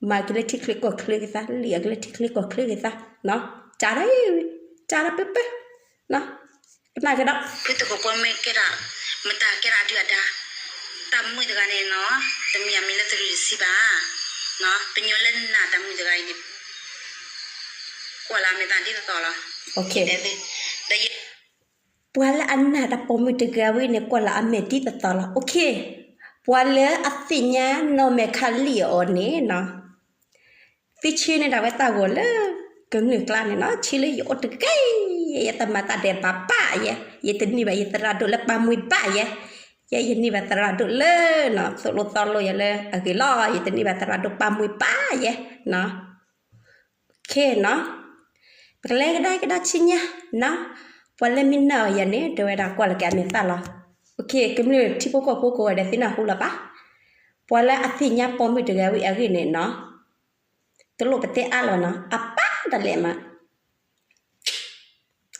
မၤက့ၤလၢထံချၢကီၢ်ချၢက့ၤသး, လံၣ်အီၤက့ၤလၢထံချၢကီၢ်ချၢက့ၤသး, ကးဒၣ်, ကးဒၣ်ပၢပၢ, ကနၣ်ကဒီး, ဖုတကိးပှၤမ့ၢ်ကဲဒၣ်, မတၤကဲဒၣ်အဒုၣ်အဒါ, တၢ်မုၣ်တဂၤန့၁ၣ်နီၤ, တမ့ၢ်အမံၤလၢသုးရ့ၣ်တဆံဘၣ်, ပညီလၢနၢ်တၢ်မုၣ်တဂၤအံၤန့ၣ် ကွၢ်လၢအမဲာ်သးဒ်သိးသိးလီၤ. ပှၤလၢအနာ်တၢ်ပိာ်မုၣ်တဂၤဝဲန့ၣ် ကွၢ်လၢအမဲာ်ဒ်သိးသိးလီၤ. ပှၤလၢအသ့ၣ်ညါနီၢ်မဲာ်ခးလံၣ်အီၤန့ၣ်နီၤ, သုဆှၢန့ၢ်ဒၣ်ဝဲတၢ်ဂီၤလၢကမျၢၢ်ကျါန့ၣ်နီၤ, ဆှၢလၢယအိၣ်တဂ့ၤ, ယတမၤတၢ်ဒဲးဘးဘၣ်ယဲ, ယတန့ၢ်ဘၣ်ယသရၣ်ဒိၣ်လၢပၢ်မှံဘၣ်ယဲ, ယဲယန့ၢ်ဘၣ်သရၣ်ဒိၣ်လၢ သိၣ်လိသီလိယၤလၢအဂ့ၤလီၤ, ယတန့ၢ်ဘၣ်သရၣ်ဒိၣ်ပၢ်မှံဘၣ်ယဲ, ခဲနီၤ, ပကလဲၤကဒါကဒါဆူညါနီၤ, ပှၤလၢမ့ၢ်နာ်အီၤယၤန့ၣ် တဲဝဲဒၣ်ကွၢ်လၢက့ၤအမဲာ်သၣ်လီၤ. ကမျၢၢ်ထံဖိကီၢ်ဖိကိးဂၤဒဲးသ့ၣ်နၢ်ဟူလီၤဘၣ်, ပှၤလၢအသ့ၣ်ညါပိာ်မုၣ်တဂၤဝဲအဂ့ၢ်န့ၣ်နီၤ, တလိၣ်ပတဲအါလီၤနီၤ, အပၢ်ဒၣ်လဲာ်မး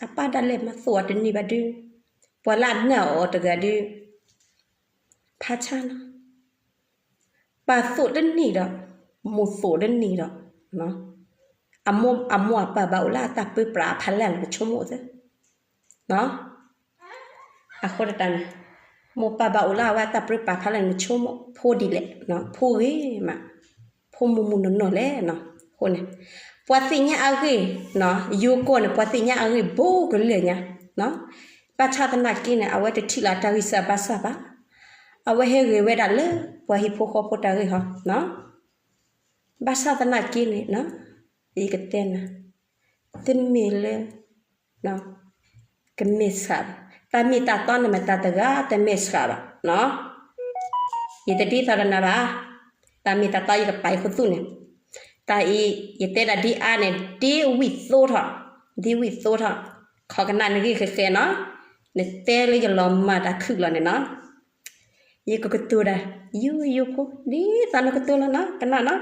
အပၢ်ဒၣ်လဲာ်မးသိၣ်အီၤတန့ၢ်ဘၣ်ဒီး, ပှၤလၢအနာ်အီၤတဂၤဒီး, ဖးဆါနီၤ, ပၢ်သိၣ်တန့ၢ်ဒီး, မိၢ်သိၣ်တန့ၢ်ဒီး, အမိၢ်အပၢ်ဘၣ်အိၣ်လၢအတၢ်ပၢပြးအဖီလာ်လီၤ ပဆိကမိၣ်သ့, အဃိတၢ်န့ၣ်, မိၢ်ပၢ်ဘၣ်အိၣ်လၢအဝဲအတၢ်ပြၢပာ်ဖးလၢ်န့ၣ် ဆိကမိၣ်ဖိဒ်လဲၣ်, ဖိဂ့ၤမး, ဖိမုၢ်မုၢ်နီၢ်နီၢ်လဲၣ်နီၤ. အဃိန့ၣ် ပှၤသ့ၣ်ညါအဂ့ၢ်, ယိၤကီၢ်န့ၣ် ပှၤသ့ၣ်ညါအဂ့ၢ်ဘူးကလၢာ်ညါ, ဘၣ်ဆၣ်သနာ်က့န့ၣ် အဝဲတထံၣ်လၢတၢ်ဂံၢ်စၢ်ဘါစၢ်ဘၣ်, အဝဲဟဲဂ့ၤဝဲဒၣ်လၢပှၤဟံၣ်ဖိဃီဖိတၢ်ဂ့ၢ်ဟီ, ဘၣ်ဆၣ်သနာ်က့န့ၣ် ယကတဲနၤ, တမ့ၢ်လၢ ကမဲာ်ဆှးဘၣ်, တၢ်မ့ၢ်တၢ်တီန့ၣ်မ့ၢ်တၢ်တဂၤ တမဲာ်ဆှးဘၣ်နီၤ. ယတဒ်သိးဒီးနၤဘၣ်, တၢ်မ့ၢ်တၢ်တီယကပာ်ယခိၣ်သူၣ်န့ၣ်, တၢ်အံၤ ယတဲဒၣ်ဒ်အါန့ၣ် ဒ်ဝံၣ်သိထီၣ်, ဒ်ဝံၣ်သိထီၣ်, ခီကနၣ်နဂ့ၢ်ဃဲဃဲနီၤ, နတဲလၢယလီၤမၢ်တၢ်ခုၣ်လီၤန့ၣ်နီၤ. ယကကတိၤဒၣ် ယိယိဖိ ဒ်သိးနကတိၤလီၤနီၤ ကနၣ်နီ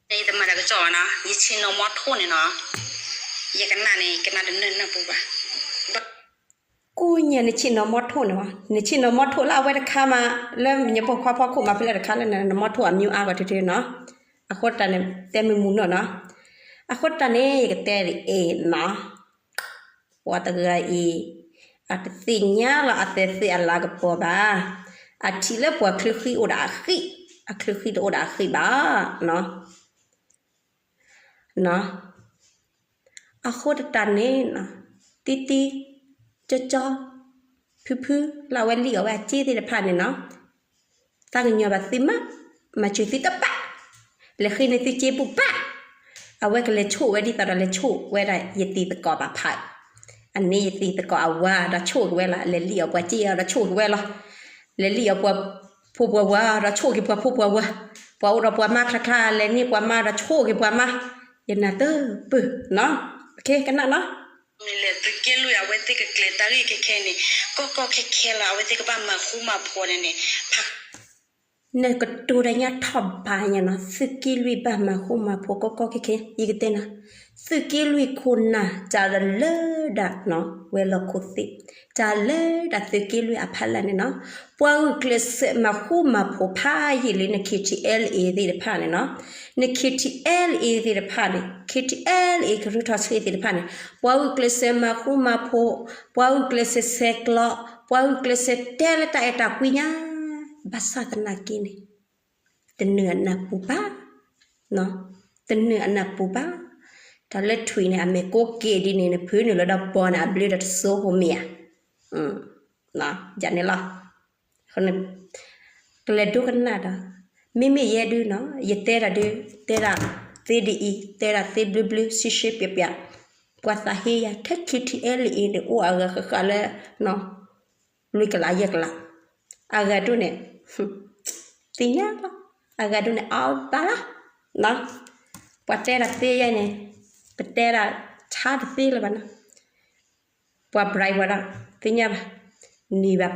ၤ. ယတမၤတၢ်ကစီၣ်ဘၣ်နီၤ, ယဆ့ၣ်နီၤမီထိၣ်န့ၣ်နီၤ, ယကနၣ်န့ၣ် ကနၣ်တနၢၤနၢၤပူၤဘၣ်. ကိးညါနဆ့ၣ်နီၤမီထိၣ်န့ၣ်, နဆ့ၣ်နီၤမီထိၣ်လၢအဝဲတခါမး, လၢမ့ၢ်ညပိာ်ခွါဖီခိၣ်မၤဖဲလဲၣ်တခါလၢနမီထိၣ်အမံၤအါဂီၢ်တထံနီၤ. အဃိတၢ်န့ၣ် တဲမုာ်မုာ်နီၢ်နီၤ. အဃိတၢ်န့ၣ် ယကတဲဒ်အံၤနီၤ. ပှၤတဂၤအံၤ အတသ့ၣ်ညါလီၤအသးသ့အလၤကပီၤဘၣ်. အထံၣ်လၢပှၤချၢဃံအိၣ်ဒီးအဃံ, အချၢဃံတအိၣ်ဒီးအဃံဘၣ်. အဃိတၢ်န့ၣ် တံတံ ကၠီကၠီ ဖုဖု လၢအဝဲလံၣ်အီၣ်ဝဲအစ့သ့ၣ်တဖၣ်န့ၣ်နီၤ, သးကညီၤဘၣ်သုမး, မၤစၢၤသုတဘၣ်, လဲၤဃ့န့ၢ်သုစ့ပူၤဘၣ်. အဝဲကလဲၤဆိၣ်ဝဲဒ်သိးဒီးလဲၤဆိၣ်ဝဲဒၣ်ယသံၣ်သကိးဘၣ်ဖး, အန့ၣ်ယသံၣ်သကိးအဝၤဒီးဆိၣ်က့ၤဝဲလီၤ, လဲၤလံၣ်အီၣ်ပှၤစ့အီၤဒီးဆိၣ်က့ၤဝဲလီၤ, လဲၤလံၣ်အီၣ်ပှၤဖိပှၤဝၤဒီးဆိၣ်က့ၤပှၤဖိပှၤဝၤ, ပှၤအိၣ်ဒီးပှၤမါချါချါ လဲၤန့ၢ်ပှၤမါဒီးဆိၣ်က့ၤပှၤမါ, ယနာ်တပၢၢ်နီၤ, ကနၣ်နီၤ. မ့ၢ်လဲၤသုးက့လွံၢ်အဝဲသ့ၣ်ကကျဲၤတၢ်ဂ့ၢ်ခဲခဲန့ၣ်, ကီကီခဲခဲလီၤ အဝဲသ့ၣ်ကဘၣ်မၤဃူမၤဖိးန့ၣ်န့ၣ်, နကတိၤတၢ်ညါထီၣ်ဘးညါနီၤ, သုးက့လွံၢ်ဘၣ်မၤဃူမၤဖိးကီကီခဲခဲ, ယကတဲနၤ, သုးက့လွံၢ်ခိၣ်နၢ် တၢ်လၢဒၣ်နီၤ ဝဲၤလီၢ်ခိၣ်သ့ၣ်, တၢ်လၢဒၣ်သုးက့လွံၢ်အဖီလာ်န့ၣ်နီၤ, ပှၤဂုာ်ကျဲးစၢးမၤဃူမၤဖိးဖးယံာ်လၢန KTLA သ့ၣ်တဖၣ်န့ၣ်နီၤ, န KTLA သ့ၣ်တဖၣ်န့ၣ် KTLA ကရၢထီၣ်ဆှံသ့ၣ်တဖၣ်န့ၣ်, ပှၤဂုာ်ကျဲးစၢးမၤဃူမၤဖိး, ပှၤဂုာ်ကျဲးစၢးဆဲးကျိး, ပှၤဂုာ်ကျဲးစၢးတဲလၢတၢ်အဲၣ်တၢ်ကွံညါ, ဘၣ်ဆၣ်သနာ်က့န့ၣ် တနၢၤအနၢ်ပူၤဘၣ်, တနၢၤအနၢ်ပူၤဘၣ်. တၢ်လၢထွံၣ်န့ၣ် အမဲာ်ကိးက့ၤဒ်န့ၣ် နဖုနုာ်လီၤဒီးဘီန့ၣ် အဘျုးဒီးတစိဖိမ့ၢ်ဧါ, ယၤန့ၣ်လီၤ. ကလဲၤဒိကနၣ်ဒီး, မ့မ့ၢ်ယဲဒုနီၤ ယတဲဒၣ်ဒု, တဲဒၣ်သ့ဒ်အံၤ, တဲဒၣ်သ့ဘျုးဘျုး ရှဲရှဲပျးပျး, ပှၤသးဟ့ယၤ ထဲ KTLA န့ၣ် အိၣ်အဂၤဃၣ်ဃၣ်လၢ လွံၢ်ကလးယဲၢ်ကလး, အဂၤဒိၣ်န့ၣ် သ့ၣ်ညါလီၤ, အဂၤဒိၣ်န့ၣ် အီၣ်ဘၣ်လီၤ. ပှၤတဲဒၣ်သ့ယဲန့ၣ် ပတဲဒၣ်ဆါတသ့လၢၤဘၣ်နီၤ. ပှၤ bribe ဝဲဒၣ် သ့ၣ်ညါဘၣ်, န့ၢ်ဘၣ်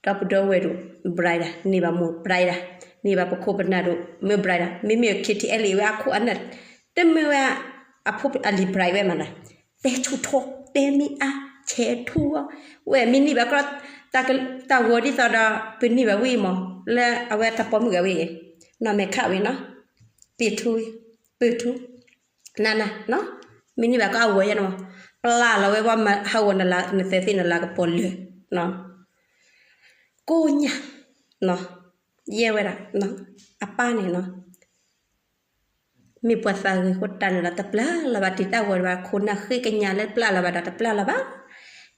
ဒီပုၢ်ဒီဝဲၢ်ဒိၣ် bribe ဒၣ်, န့ၢ်ဘၣ်မိၢ် bribe ဒၣ်, န့ၢ်ဘၣ်ပခိၣ်ပနၢ်ဒိၣ် မ့ၢ် bribe ဒၣ်, မ့မ့ၢ် KTLA ဝဲအခိၣ်အနၢ် တမ့ၢ်ဝဲ အဖိအလံၤ bribe ဝဲမးနီၤ, တဲဆူၣ်ထီၣ် တဲမ့ၢ်အါ ဆဲးထူဝဲ, ဝဲမ့ၢ်န့ၢ်ဘၣ်ကီ တၢ်ဂီၤဒ်သိးဒီး ပန့ၢ်ဘၣ်ဝဲအံၤမး လၢအဝဲတၢ်ပိာ်မုၣ်ဂၤဝဲအံၤ, နီၢ်မဲာ်ခးဝဲနီၤ, ပ့ၢ်ထူဝဲ, ပၢၢ်ထူ, နၤနၤနီၤ, မ့ၢ်န့ၢ်ဘၣ်ကီအဝဲယဲန့ၣ်မး, ပျၢ်လီၤဝဲဝဲမၤဟးဂီၤနလၤ နသဲးသ့ၣ်နလၤကပီၤလၢာ်, ကိးညါ, ယဲဝဲဒၣ် အပၢ်န့ၣ်နီၤ မ့ၢ်ပှၤသးဂ့ၤဃိတၢ်န့ၣ်ဒီး တပျၢ်လၢၤဘၣ် တံာ်တၢ်ဂီၤဘၣ် ခိၣ်နၢ်ဃ့ကညးလၢပျၢ်လၢၤဘၣ်ဒီး တပျၢ်လၢၤဘၣ်.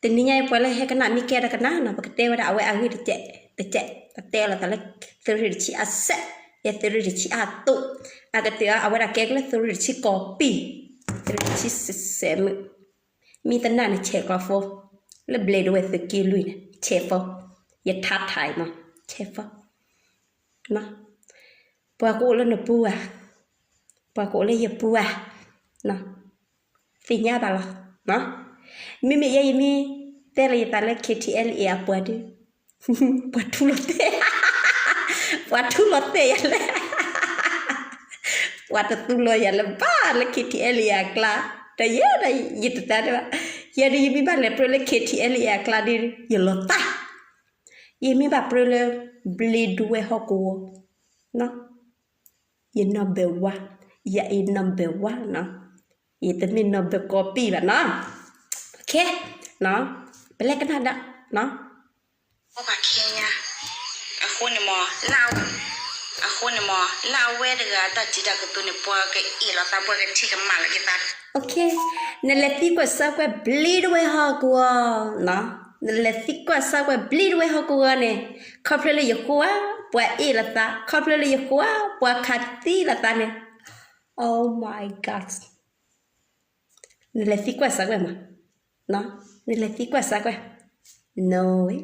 တနံၤညါအံၤ ပှၤလၢဟဲကနၣ်မ့ၢ်ကဲတကနၣ်နီၤ ပကတဲဝဲဒၣ်အဝဲအဂ့ၢ်တကဲးတကဲး ပတဲလိာ်သးလၢ သုးရ့ၣ်တဆံအဆၢ, ယဲ သုးရ့ၣ်တဆံအသိး, အကတၢၢ်အဝဲဒၣ်ကဲကလၢသုးရ့ၣ်တဆံကီၢ်ပံၢ်, သုးရ့ၣ်တဆံစဲးမုၣ်, မ့ၢ်တနာ်န့ၣ် ဆဲးကျိးဖိ, လၢဘျဲးဒဝဲၢ်သုးက့လွံၢ်န့ၣ် ဆဲးဖိ, ယထါထါအံၤမး ဆဲးဖိ ပှၤကအိၣ်လၢနပူၤဧါ, ပှၤကအိၣ်လၢယပူၤဧါ, သ့ၣ်ညါဘၣ်လီၤ. မ့မ့ၢ်ယဲယမ့ၢ်တဲလၢယသးလၢ KTLA အပှၤဒုး, ပှၤထူလီၤတဲာ်, ပှၤထူလီၤတဲာ်ယၤလၢ ပှၤတသူလီၤယၤလၢၤဘၣ်လၢ KTLA အကျါ, ဒီးယဲဒီးယတတဲဘၣ်, ယဲဒုးယမ့ၢ်ဘၣ်လဲၤပြၢလၢ KTLA အကျါဒုး ယလီၤတၢ်, ယမ့ၢ်ဘၣ်ပြၢလၢ ဘျ့ဒဝဲၢ်ဟီၣ်ကဝီၤ ယ number one, ယအံၤ number one နီၤ, ယတမ့ၢ် number ကီၢ်ပံၢ်ဘၣ်နီၤ. ပလဲၤကနၣ်ဒီး အိၣ်ပှၤခဲညါ, အဃိန့ၣ်မ့ၢ်, အဃိန့ၣ်မ့ၢ် လၢအဝဲတဂၤတၢ်စံးတၢ်ကတိၤန့ၣ် ပှၤကအ့ၣ်လိာ်သး ပှၤကထံၣ်ကမၣ်လီၤက့ၤသး, နလဲၤသံကွၢ်ဆၢကွၢ်ဘျ့တဝဲဟီၣ်ကဝီၤ, နလဲၤသံကွၢ်ဆၢကွၢ်ဘျ့တဝဲဟီၣ်ကဝီၤန့ၣ်, ခီဖျိလၢယဃိဧါ ပှၤအ့ၣ်လိာ်သး, ခီဖျိလၢယဃိဧါ ပှၤခးသံလိာ်သးန့ၣ်, Oh my God. နလဲၤသံကွၢ်ဆၢကွၢ်မး, နလဲၤသံကွၢ်ဆၢကွၢ်, နဝဲ,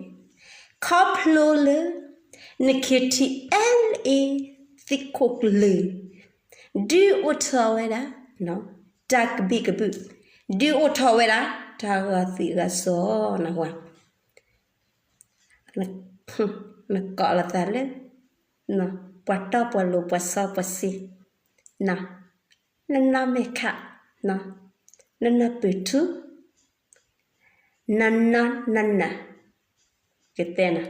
ခီဖျိလၢ န KTLA သံခိၣ်ကလုာ် ဒုးအိၣ်ထီၣ်ဝဲဒၣ် တၢ်ကဘံၣ်ကဘုၣ်, ဒုးအိၣ်ထီၣ်ဝဲဒၣ် တၢ်ဂၤသွံၣ်ဂၤစီၤနဝဲ, နကိးလိာ်သးလၢ ပှၤတီပှၤလိၤပှၤစီပှၤဆှံ, နနီၢ်မဲာ်ခး, နနီၢ်ပုၢ်ထူ, နနီၢ်နနၢ်, ကတဲနၤ,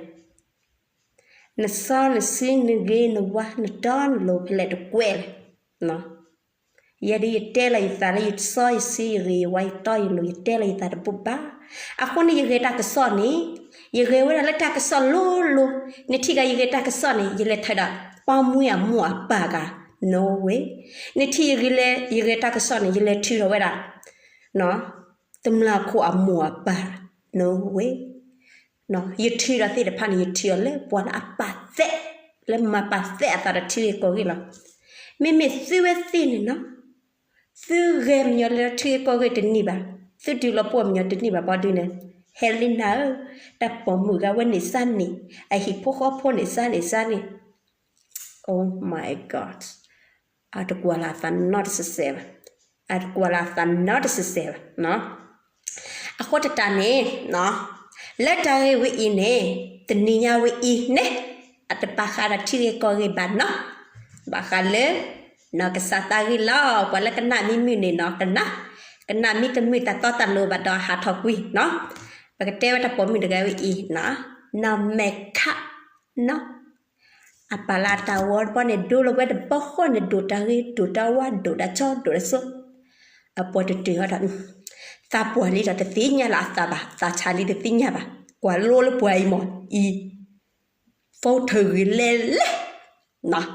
နစီနဆှံနဂ့ၤနဝါနတီနလိၤဖဲလဲၣ်တကွဲးလဲၣ်, ယဲဒၣ်ယတဲလီၤယသးလၢယစီယဆှံ ယဂ့ၤယဝါယတီယလိၤ ယတဲလီၤယသးတဘူၣ်ဘၣ်. အဃိန့ၣ်ယဂဲၤတၢ်ကစီၣ်န့ၣ်, ယဂဲၤဝဲဒၣ်လၢတၢ်ကစီၣ်လိၤလိၤ, နထံၣ်ကဒီးယဂဲၤတၢ်ကစီၣ်န့ၣ် ယလဲၤထၢဒီး ပှၢ်မူအမိၢ်အပၢ်ဂၤ, နဝဲ, နထံၣ်ယဂဲၤလၢယဂဲၤတၢ်ကစီၣ်န့ၣ် ယလဲၤထုးထီၣ်ဝဲဒၣ် တမျၢ်ခိၣ်အမိၢ်အပၢ်, နဝဲ, ယထုးဒီးသ့ၣ်တဖၣ်န့ၣ် ယထုးအီၤလၢပှၤလၢအပာ်သး, လၢမၤပာ်သးအသးဒီးထံဂ့ၢ်ကီၢ်ဂ့ၢ်လီၤ. မ့မ့ၢ်သုဝဲသ့ၣ်န့ၣ်နီၤ, သုဂဲၤမညီလၢထံဂ့ၢ်ကီၢ်ဂ့ၢ်တန့ၢ်ဘၣ်, သုဒုးလီၤပှီၢ်မညီတန့ၢ်ဘၣ် ဘီဒုန့ၣ်, ဟဲလံနၤဧၢ, တၢ်ပိာ်မုၣ်ဂၤဝဲန့ၣ်စၢ်န့ၣ်, အဟံၣ်ဖိဃီဖိန့ၣ်စၢ်န့ၣ်စၢ်န့ၣ်, Oh my God. အတကွၢ်လၢအသးနီတစဲးစဲးဘၣ်, အတကွၢ်လၢအသးနီတစဲးစဲးဘၣ်. အဃိတတးန့ၣ်, လၢတၢ်ဂ့ၢ်ဝဲအံၤန့ၣ်, တနံၤညါဝဲအံၤန့ၣ်, အတဘၣ်ဃးဒီးထံဂ့ၢ်ကီၢ်ဂ့ၢ်ဘၣ်နီၤ, ဘၣ်ဃးလၢ နီၢ်ကစၢ်သးဂ့ၢ်လီၤ. ပှၤလၢကနၣ်မ့ၢ်မုာ်န့ၣ်နီၤ ကနၣ်, ကနၣ်မ့ၢ်တမုာ်တၢ်တီတၢ်လိၤဘၣ်ဒီးဟးထီၣ်ကွံာ်နီၤ. ပကတဲဝဲတၢ်ပိာ်မုၣ်တဂၤဝဲအံၤနီၤ, နီၢ်မဲာ်ခးနီၤ အပာ်လၢအတၢ်ဂီၤတဘီန့ၣ် ဒိလီၤဝဲတဘီဃီန့ၣ် ဒိၣ်တၢ်ဂ့ၤ ဒိၣ်တၢ်ဝါ ဒိၣ်တၢ်ဆီ ဒိၣ်တၢ်စိ, အပှၤတတုၤဟီဒီး, သးပှၢ်လံဒီးတသ့ၣ်ညါလၢအသးဘၣ်, သးဆါလံတသ့ၣ်ညါဘၣ်, ကွၢ်လိလၢပှၤအံၤမးအံၤ, phone ထုးဂ့ၤလဲၣ်လဲၣ်,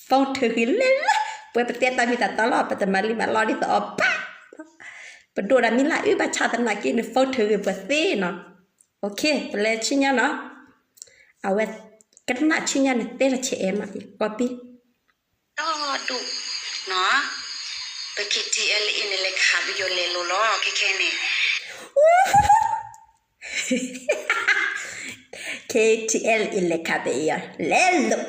phone ထုးဂ့ၤလဲၣ်လဲၣ်, ပဝဲပတဲတၢ်မ့ၢ်တၢ်တီလီၤ ပတမၤလံမၤလီဒ်သိးအီၤဘၣ်, ပဒိၣ်ဒီးမ့ၢ်လၢအအုၣ်ဘၣ်ဆၣ်သနာ်က့န့ၣ် phone ထုးဂ့ၤပှၤသ့နီၤ. ပလဲၤဆူညါနီၤ, အဝဲကနၣ်ဆူညါန့ၣ် တဲလီၤဆဲးအဲၣ်မး ကီပံ ဒီဒူၣ်, ပ KTLA န့ၣ် လဲၤခးပယီၤလဲၤလိာ်လီၤ ခဲခဲန့ၣ်, KTLA လဲၤခးပယီၤလဲၤလိာ်,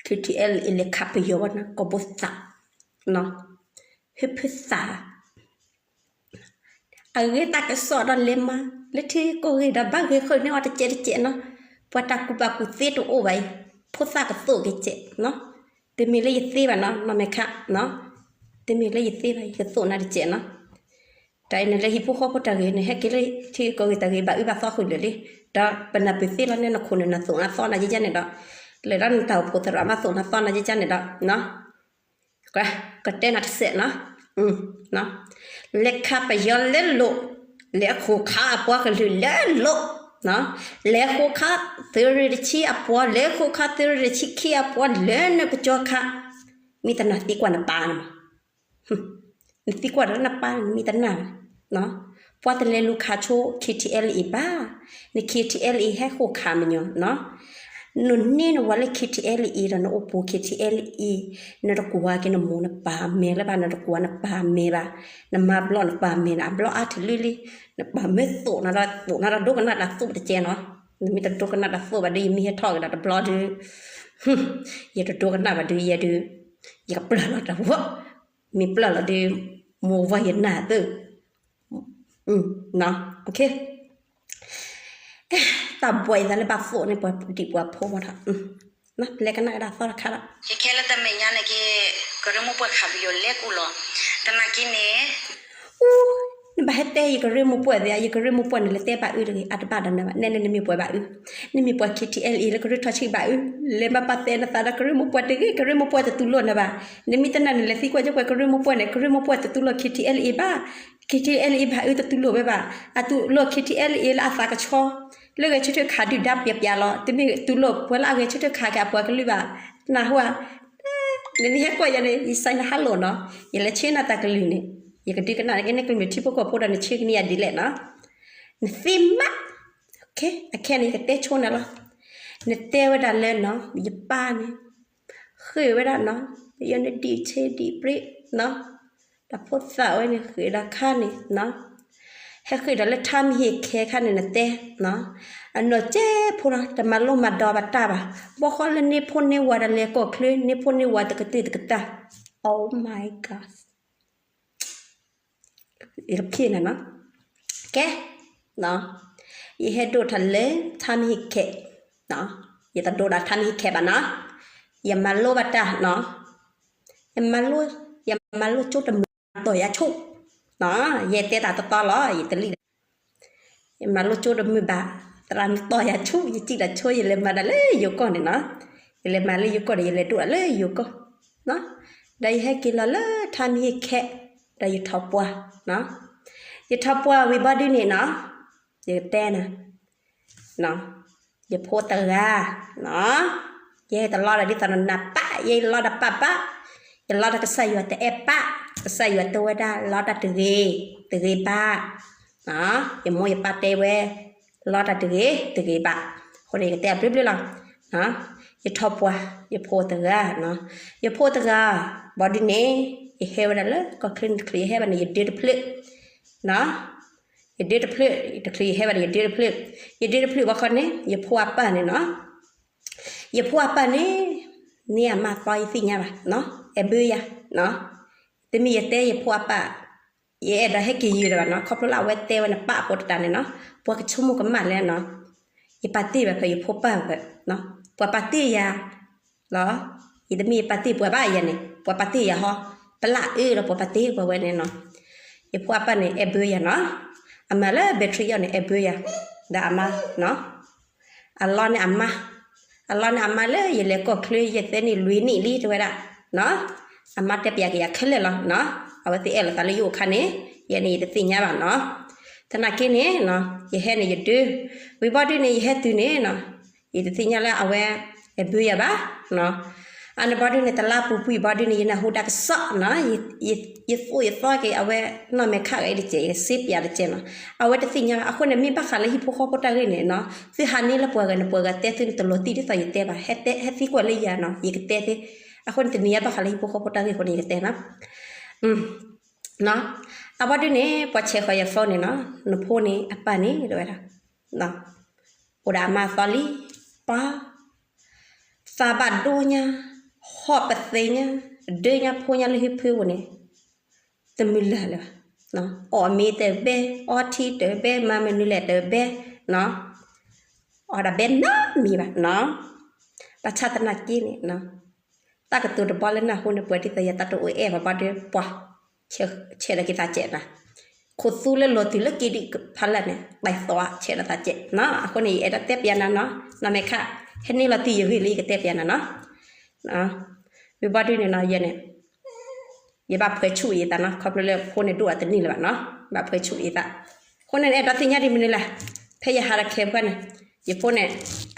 KTLA လဲၤခးပယီၤဝဲနီၤ ကီၢ်ဘိသး, ဟၢဖၢသး အဂ့ၢ်တၢ်ကစီၣ်ဒီးလဲၤမၤ လၢထံဂ့ၢ်ကီၢ်ဂ့ၢ်ဒီးဘၣ်ဂဲၤဃုာ်န့ၢ်အီၤတစဲးတစဲးနီၤ, ပှၤတၢ်ကူၣ်ဘၣ်ကူၣ်သ့တအိၣ်ဘၣ်အံၤ, ဖိသၣ်ကသိးကစဲးနီၤ, တမ့ၢ်လၢယသ့ဘၣ်နီၤ နီၢ်မဲာ်ခးနီၤ, တမ့ၢ်လၢယသ့ဘၣ် ယကသိးနၤတစဲးနီၤ, တၢ်အံၤန့ၣ်လၢဟံၣ်ဖိဃီဖိတၢ်ဂ့ၢ်န့ၣ် ဟဲက့ၤလၢထံဂ့ၢ်ကီၢ်ဂ့ၢ်တၢ်ဂ့ၢ်ဘၣ်အုၣ်ဘၣ်သီဃုာ်လၢာ်လံ, ဒီးပနၢ်ပၢၢ်သ့လီၤန့ၣ် နခိၣ်န့ၣ် နသိးနၤသီနၤယဲယဲန့ၣ်ဒီး, လဲၤဒီးနတၢ်အိၣ်ဖှိၣ်သရၣ်မၤသိးနၤသီနၤယဲယဲန့ၣ်ဒီး ကတဲနၤတစဲးနီၤ, လဲၤခးပယီၤလဲၤလိာ်, လဲၤဃိးခးအပှၤကလုာ်လဲၤလိာ်, လဲၤဃိးခးသုးရ့ၣ်တဆံအပှၤ, လဲၤဃိးခးသုးရ့ၣ်တဆံခံအပှၤလဲၤနုာ်ပကၠီခး, မ့ၢ်တနၢ်သံကွၢ်နပၢ်န့ၣ်မး နသံကွၢ်ဒီးနပၢ်န့ၣ် မ့ၢ်တနၢ်ဘၣ်, ပှၤတလဲၤလူၤခးဆိ KTLA ဘၣ်, န KTLA ဟဲဃိးခးမညီနီၤ, နန့ၢ်နဝၤလၢ KTLA ဒီးနအိၣ်ပိာ် KTLA, နတကွၢ်က့ၤနမိၢ်နပၢ်မဲာ်လၢၤဘၣ်, နတကွၢ်နပၢ်မဲာ်ဘၣ်, နမၤဘျီၣ်နပၢ်မဲာ်န့ၣ် အဘျီၣ်အါထီၣ်လံလံ, နပၢ်မၢသိးနၤဒီးသိးနၤဒီးဒိကနၣ်တၢ်သိးတကဲနီၤ, နမ့ၢ်တဒိကနၣ်တၢ်သိးဘၣ်ဒီး ယမ့ၢ်ဟဲထီၣ်က့ၤဒီးတဘျီဒီး ယတဒိကနၣ်ဘၣ်ဒုးယဲဒုး, ယကပျၢ်လီၤတၢ်ဝီ, မ့ၢ်ပျၢ်လီၤဒီး မိၢ်ဝၤယနၢ်သၢ, တၢ်ဘှံးသးလၢဘၣ်သိးန့ၢ်ပှၤဒံးပှၤဖိမးထီၣ်, ပလဲၤကနၣ်ကဒါသီတခါလီၤ. ယခဲလၢာ်တမဲာ်ညါန့ၣ်က့ ကရၢမိၢ်ပှၢ်ခးပယီၤလဲၤကူၣ်လီၤ, သနာ်က့န့ၣ် နဘၣ်ဟဲတဲယကရၢမိၢ်ပှၢ်သ့ဧါ, ယကရၢမိၢ်ပှၢ်န့ၣ် လဲၤတဲဘၣ်အုၣ်တဂ့ၤ, အတဘၣ်ဒီးနဘၣ်, နဲန့ၣ်နမ့ၢ်ပှၤဘၣ်အုၣ်, နမ့ၢ်ပှၤ KTLA လၢကရၢထီၣ်ဆံးဘၣ်အုၣ်, လဲၤမၤပာ်သးနသးဒီးကရၢမိၢ်ပှၢ်တဂ့ၤ, ကရၢမိၢ်ပှၢ်တတူၢ်လိာ်နဘၣ်, နမ့ၢ်တနာ်န့ၣ် လဲၤသံကွၢ်က့ၤပှၤကရၢမိၢ်ပှၢ်န့ၣ်, ကရၢမိၢ်ပှၢ်တတူၢ်လိာ် KTLA ဘၣ်, K T L A ဘၣ်အၢတတူၢ်လိာ်ဝဲဘၣ်, အတူၢ်လိာ် K T L A လၢအသးကဆှီ, လၢဂဲၤဆၢထၢၣ်ခးဒုၣ်ဒါပျးပျးလီၤ, တမ့ၢ်တူၢ်လိာ်ပှၤလၢအဂဲၤဆၢထၢၣ်ခးက့ၤအပှၤကလုာ်ဘၣ်, နၢ်ဟူဧါ, နမ့ၢ်ဟဲကွၢ်ယၤန့ၣ် ယဆဲးနဟးလိာ်နီၤ, ယလဲၤဆှၢနၤတၢ်ကလုၢ်န့ၣ်, ယကဒုးကနၣ်က့ၤနကလုၢ်ထံဖိကီၢ်ဖိဒီးနဆှၢကနံၤယၤဒ်လဲၣ်နီၤ, နသ့မး, အခဲအံၤန့ၣ် ယကတဲဆိနၤလီၤ, နတဲဝဲဒၣ်လၢနီၤ ယပၢ်န့ၣ် ဃ့ၢ်ဝဲဒၣ်နီၤ, ပယီၤန့ၣ်ဒံးဆ့ဒံးပြ့နီၤ, တၢ်ဖိသၣ်ဝဲန့ၣ် ဃ့ၢ်ဒီးခါန့ၣ်နီၤ, ဟဲဃ့ၢ်ဒီးလၢထါမံၤဟ့ၣ်ခဲခါန့ၣ်နတဲနီၤ, အနီၢ်ကဲဖိလီၤ တမၤလိမၤဒိးဘၣ်တၢ်ဘၣ်, ဘီဃီလၢန့ၢ်ဖိန့ၢ်ဝၤဒီးလဲၤကီၢ်ချၢ န့ၢ်ဖိန့ၢ်ဝၤတကတၢၢ်တကတၢၢ်, Oh my God. ယကဖျ့နၤနီၤ, ကဲ, ယဟဲဒိးထီၣ်လၢထါမံၤဟ့ၣ်ခဲ, ယတဒိးဒီးထါမံၤဟ့ၣ်ခဲဘၣ်နီၤ, ယမၤလိဘၣ်တၢ်နီၤ, ယမၤလိ, ယမၤလိကၠိတမုာ်ဘၣ်တီၢ်ယၤဆူၣ်, ယတဲတၢ်တတီလီၤ ယတလံၣ်ဒီး ယမၤလိကၠိတမုာ်ဘၣ်, သရၣ်မုၣ်တီၢ်ယၤဆူၣ် ယစံၣ်တၢ်ဆိ ယလဲၤမၤတၢ်လၢယိၤကီၢ်န့ၣ်နီၤ, ယလဲၤမၤလၢယိၤကီၢ်ဒီး ယလဲၤဒိးတၢ်လၢယိၤကီၢ်, ဒီးယဟဲက့ၤလီၤလၢထါမံၤဟ့ၣ်ခဲ, ဒီးယထီၣ်ပှၢ်, ယထီၣ်ပှၢ်ဝံၤဘီဒုန့ၣ်နီၤ, ယကတဲနၤ ယဖိတဂၤ, ယဟဲတလီၤဒီးဒ်သိးနနၢ်ပၢၢ်, ယလီၤဒီးပၢ်ပၢ်, ယလီၤဒီးကစၢ်ယွၤတအဲၣ်ပၢ်, ကစၢ်ယွၤတဲဝဲဒၣ် လီၤတၢ်တဂ့ၤ, တဂ့ၤဘၣ်, ယမိၢ်ယပၢ်တဲဝဲ, လီၤတၢ်တဂ့ၤ, တဂ့ၤဘၣ်, အဃိန့ၣ် ယကတဲအဘျုးဘျုးလီၤ, ယထီၣ်ပှၢ်, ယဖိတဂၤ, ယဖိတဂၤ, ဘီဒုန့ၣ်, ယဟဲဝဲဒၣ်လၢကီၢ်ချၢန့ၣ်တချုးယဟဲဘၣ်န့ၣ် ယဒၢတဖျၢၣ် ယဒၢတဖျၢၣ်, တချုးယဟဲဘၣ်န့ၣ် ယဒၢတဖျၢၣ်, ယဒၢတဖျၢၣ်ဘၣ်ခီန့ၣ် ယဖိအပၢ်န့ၣ်နီၤ, ယဖိအပၢ်န့ၣ်, န့ၢ်အမါသီယသ့ၣ်ညါဘၣ်, အဲၣ်ဘၢယၤ, တမ့ၢ်ယတဲယဖိအပၢ်, ယအဲၣ်ဒိးဟဲက့ၤယုာ်လၢၤဘၣ်နီၤ, ခီဖျိလၢအဝဲတဲဝဲန့ၣ်ပၢ်အဃိတတးန့ၣ်နီၤ, ပှၤကဆိကမိၣ်ကမၣ်လဲၣ်နီၤ, ယပာ်တ့ၢ်ဘၣ်ဖဲယဖိပၢ်ဖဲ, ပှၤပာ်တ့ၢ်ယၤ လီၤ, ယတမ့ၢ်ပာ်တ့ၢ်ပှၤဘၣ်ယၤန့ၣ် ပှၤပာ်တ့ၢ်ယၤဟီ, ပလၢအအၢဒီးပှၤပာ်တ့ၢ်ပှၤဝဲန့ၣ်နီၤ, ယဖိအပၢ်န့ၣ် အဲၣ်ဘၢယၤနီၤ, အမၤလၢ battery အီၤန့ၣ် အဲၣ်ဘၢယၤ, ဒီးအမါ, အလီၢ်န့ၣ်အမါ, အလီၢ်န့ၣ်အမါလၢယလဲၤကီၢ်ချၢ ယဲၢ်သၢနံၣ်လွံၢ်နံၣ်လံတဲဝဲဒၣ်, အမါတဲပျးက့ၤယၤခဲလၢာ်လီၤ, အဝဲသ့ၣ်အဲၣ်လိာ်သးလၢယအိၣ်ခါန့ၣ်, ယဲန့ၣ်ယတသ့ၣ်ညါဘၣ်နီၤ, သနာ်က့န့ၣ်, ယဟဲန့ၣ်ယဒၢ, ဝံၤဘီဒုန့ၣ် ယဟဲတုၤန့ၣ် ယတသ့ၣ်ညါလၢအဝဲ အဲၣ်ဘၢယၤဘၣ်, အန့ၣ်ဘီဒုန့ၣ် တလါပူၤပှံၤဘီဒုန့ၣ် ယနၢ်ဟူဒၣ်ကစီၣ်နီၤ, ယသိၣ်ယသီက့ၤအဝဲနီၢ်မဲာ်ခးဂၤအံၤတကဲး ယစ့ပျးတကဲးနီၤ, အဝဲတသ့ၣ်ညါဘၣ်, အဃိန့ၣ်မ့ၢ်ဘၣ်ဃးလၢဟံၣ်ဖိဃီဖိတၢ်ဂ့ၢ်န့ၣ်နီၤ, သုဟးန့ၢ်လၢပှၤဂၤန့ၣ် ပှၤဂၤတဲသုန့ၣ်တလီၤတံၢ်ဒ်သိးယတဲဘၣ်, ဟဲသံကွၢ်လၢယၤနီၤ ယကတဲသ့, အဃိန့ၣ်တနံၤအဘၣ်ဃးလၢဟံၣ်ဖိဃီဖိတၢ်ဂ့ၢ်အဃိန့ၣ် ယကတဲနီၤ အဝဲဒုန့ၣ် ပှၤဆဲးဃီၤယၤ phone န့ၣ်နီၤ, နဖိန့ၣ် အပၢ်န့ၣ် တဲဝဲဒၣ်, အိၣ်ဒီးအမါသီလံ, ပှၤ, သးဘၣ်ဒိညါ, ဟီၣ်ပသ့ညါ, ဒၢညါဖိညါလၢဟံၣ်ဖုပူၤန့ၣ်, တမုၢ်လၢ်လၢၤဘၣ်, အီၣ်မ့ၤတဘဲ, အီထံတဘဲ, မၤမနုၤလဲၣ်တဘဲ, အီၣ်ဒၣ်ဘဲနီတမံၤဘၣ်နီၤ, ဘၣ်ဆၣ်သနာ်က့န့ၣ် တၢ်ကတိၤတဘီလၢနၢ်ဟူန့ၣ် ပှၤဒ်သိးယတၢ်တအိၣ်အဲၣ်ဘၣ်ဘီဒု ပှၤ, ဆဲးဒီးက့ၤသးစဲးနၤ, ခိၣ်သူလၢလီၤတုၤလၢက့ဒံးဖးလၢ်န့ၣ် ပာ်သီဆဲးဒီးသးစဲးနီၤ, အဃိန့ၣ် ယအဲၣ်ဒိးတဲပျးနၤနီၤ, နီၢ်မဲာ်ခး, ဟဲန့ၢ်လီၤတံၢ်ယဂ့ၢ်လၢယကတဲပျးနၤနီၤ, ဝံၤဘီဒုန့ၣ်နီၤ ယဲန့ၣ် ယဘၣ်ဖှဲးဆူၣ်အံၤသးနီၤ, ခီဖျိလၢဖိန့ၣ်ဒိၣ်အတနံၣ်လၢၤဘၣ်နီၤ, ဘၣ်ဖှဲးဆူၣ်အံၤသး, အဃိန့ၣ် အဲၣ်ဒိးသ့ၣ်ညါဒ်မနုၤလဲၣ်, ဖဲယဟးဒီးခဲးပှၢ်န့ၣ်, ယဖိန့ၣ်,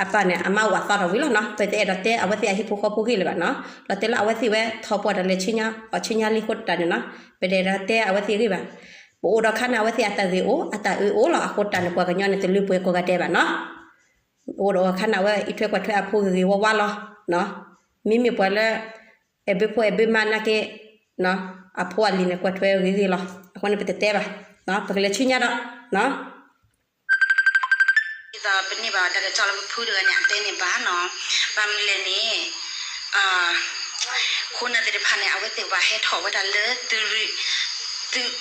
အပၢ်န့ၣ် အမါဝၤသီထီၣ်ဝံၤလီၤနီၤ, ပတအဲၣ်ဒိးတဲအဝဲသ့ၣ်အဟံၣ်ဖိဃီဖိဂ့ၢ်လၢၤဘၣ်နီၤ, လီၤတဲလၢအဝဲသ့ၣ်ဝဲထီၣ်ပှၢ်ဒီးလဲၤဆူညါ, အီၣ်ဆူညါလံအဃိတးန့ၣ်နီၤ, ပတအဲၣ်ဒိးတဲအဝဲသ့ၣ်ဂ့ၢ်ဘၣ်, ပအိၣ်ဒီးခါန့ၣ် အဝဲသ့ၣ်အတၢ်ဂ့ၢ်အိၣ် အတၢ်အၢအိၣ်လီၤ, အဃိတးန့ၣ် ပှၤကညီန့ၣ် တလၢပှဲၤကိးဂၤဒဲးဘၣ်နီၤ အိၣ်ဒီးအခါန့ၣ် အဝဲအံးထွဲကွၢ်ထွဲအဖိဂ့ၤဂ့ၤဝါဝါလီၤ. မ့မ့ၢ်ပှၤလၢ အဲၣ်ဘၢဖိအဲၣ်ဘၢမါနာ်က့ အဖိအလံၤန့ၣ် ကွၢ်ထွဲဂ့ၤဂ့ၤလီၤ. အဃိန့ၣ် ပတတဲဘၣ်, ပကလဲၤဆူညါဒီး ဒ်သိး ပန့ၢ်ဘၣ်တၢ်ကစီၣ်လၢပဖုတဂၤန့ၣ် အတဲန့ၣ်ဘၣ်နီၤ, ဘၣ်မနုၤလဲၣ်န့ၣ် ခိၣ်နၢ်သ့ၣ်တဖၣ်န့ၣ် အဝဲသ့ၣ်ကဘၣ်ဟဲထီၣ်ဝဲဒၣ်လၢသုးရ့ၣ်, သုး,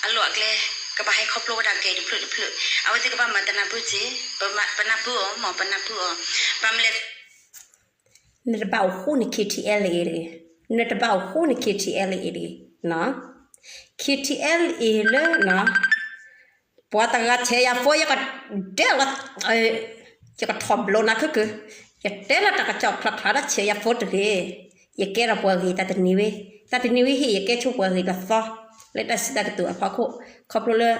အလီၢ်အကျဲ, ကဘၣ်ဟဲခီဖျိဝဲဒၣ်ကဲတဖျၢၣ်တဖျၢၣ်, အဝဲသ့ၣ်ကဘၣ်မၤတနၢ်ပၢၢ်က့ၤ, ပနၢ်ပၢၢ်အီၤမ့ၢ် ပနၢ်ပၢၢ်အီၤ, ဘၣ်မနုၤလဲၣ် နတဘၣ်အိၣ်ဃူန့ၣ် KTLA တဂ့ၤ, နတဘၣ်အိၣ်ဃူန့ၣ် KTLA တဂ့ၤ, KTLA လၢ ပှၤတဂၤဆဲးယၤဖိ ယကတဲလီၤ, ယကထီၣ်ဘျီနၤခုၣ်ခုၣ်, ယတဲလီၤတၢ်ကစီၣ်ဖျါဖျါဒီးဆဲးယၤဖိတဂ့ၤ, ယကဲထီၣ်ပှၤဂ့ၤတၢ်တနံၤဝဲ, တၢ်တနံၤဝဲဟံၣ် ယကဲဆိပှၤဂ့ၤတသီ, လၢတၢ်စံးတၢ်ကတိၤအဖီခိၣ် ခီဖျိလၢ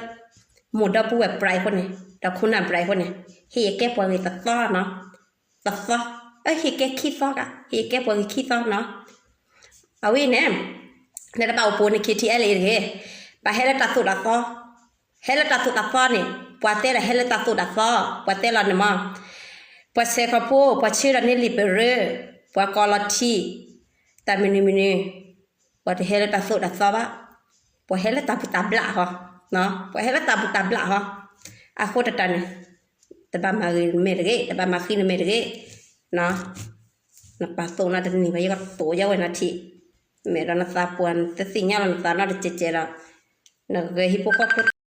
မိၢ်ဒီပုၢ်ဝဲၢ် pride အဃိန့ၣ် ဒီးခိၣ်နၢ် pride အဃိန့ၣ် ဟ့ၣ်ယကဲပှၤဂ့ၤတသီနီၤ, တသီ, အဟ့ၣ်ကဲခံသီက, ဟ့ၣ်ကဲပှၤဂ့ၤခံသီနီၤ. အဝဲန့ၣ် လၢတဘၣ်အိၣ်ပိာ်န့ၣ် KTLA တဂ့ၤ, ဘၣ်ဟဲလၢတၢ်သိၣ်တၢ်သီ, ဟဲလၢတၢ်သိၣ်တၢ်သီန့ၣ် ပှၤတဲလီၤဟဲလၢတၢ်သိၣ်တၢ်သီ, ပှၤတဲလီၤန့ၣ်မး, ပှၤဆဲးခီဖိ ပှၤဆှၢဒီးန့ၢ်လံာ်ပရၢ, ပှၤကိးလီၤထံး, တၢ်မနုၤမနုၤ, ပှၤတဟဲလၢတၢ်သိၣ်တၢ်သီဘၣ်, ပှၤဟဲလၢတၢ်ဘူၣ်တၢ်ဘျၣ်ဟီ, ပှၤဟဲလၢတၢ်ဘူၣ်တၢ်ဘျၣ်ဟီ, အဃိတတၢ်န့ၣ် တဘၣ်မၤဂ့ၤနမဲာ်တဂ့ၤ, တဘၣ်မၤဃံနမဲာ်တဂ့ၤ, နပာ်သိၣ်နၤတန့ၢ်ဘၣ် ယကသိၣ်ယဝဲနၤထံး, မ့ၢ်ဒီးနသးပှၢ် နတသ့ၣ်ညါလီၤနသးနီတစဲးစဲးဒီး, နဂဲၤဟံၣ်ဖိဃီဖိ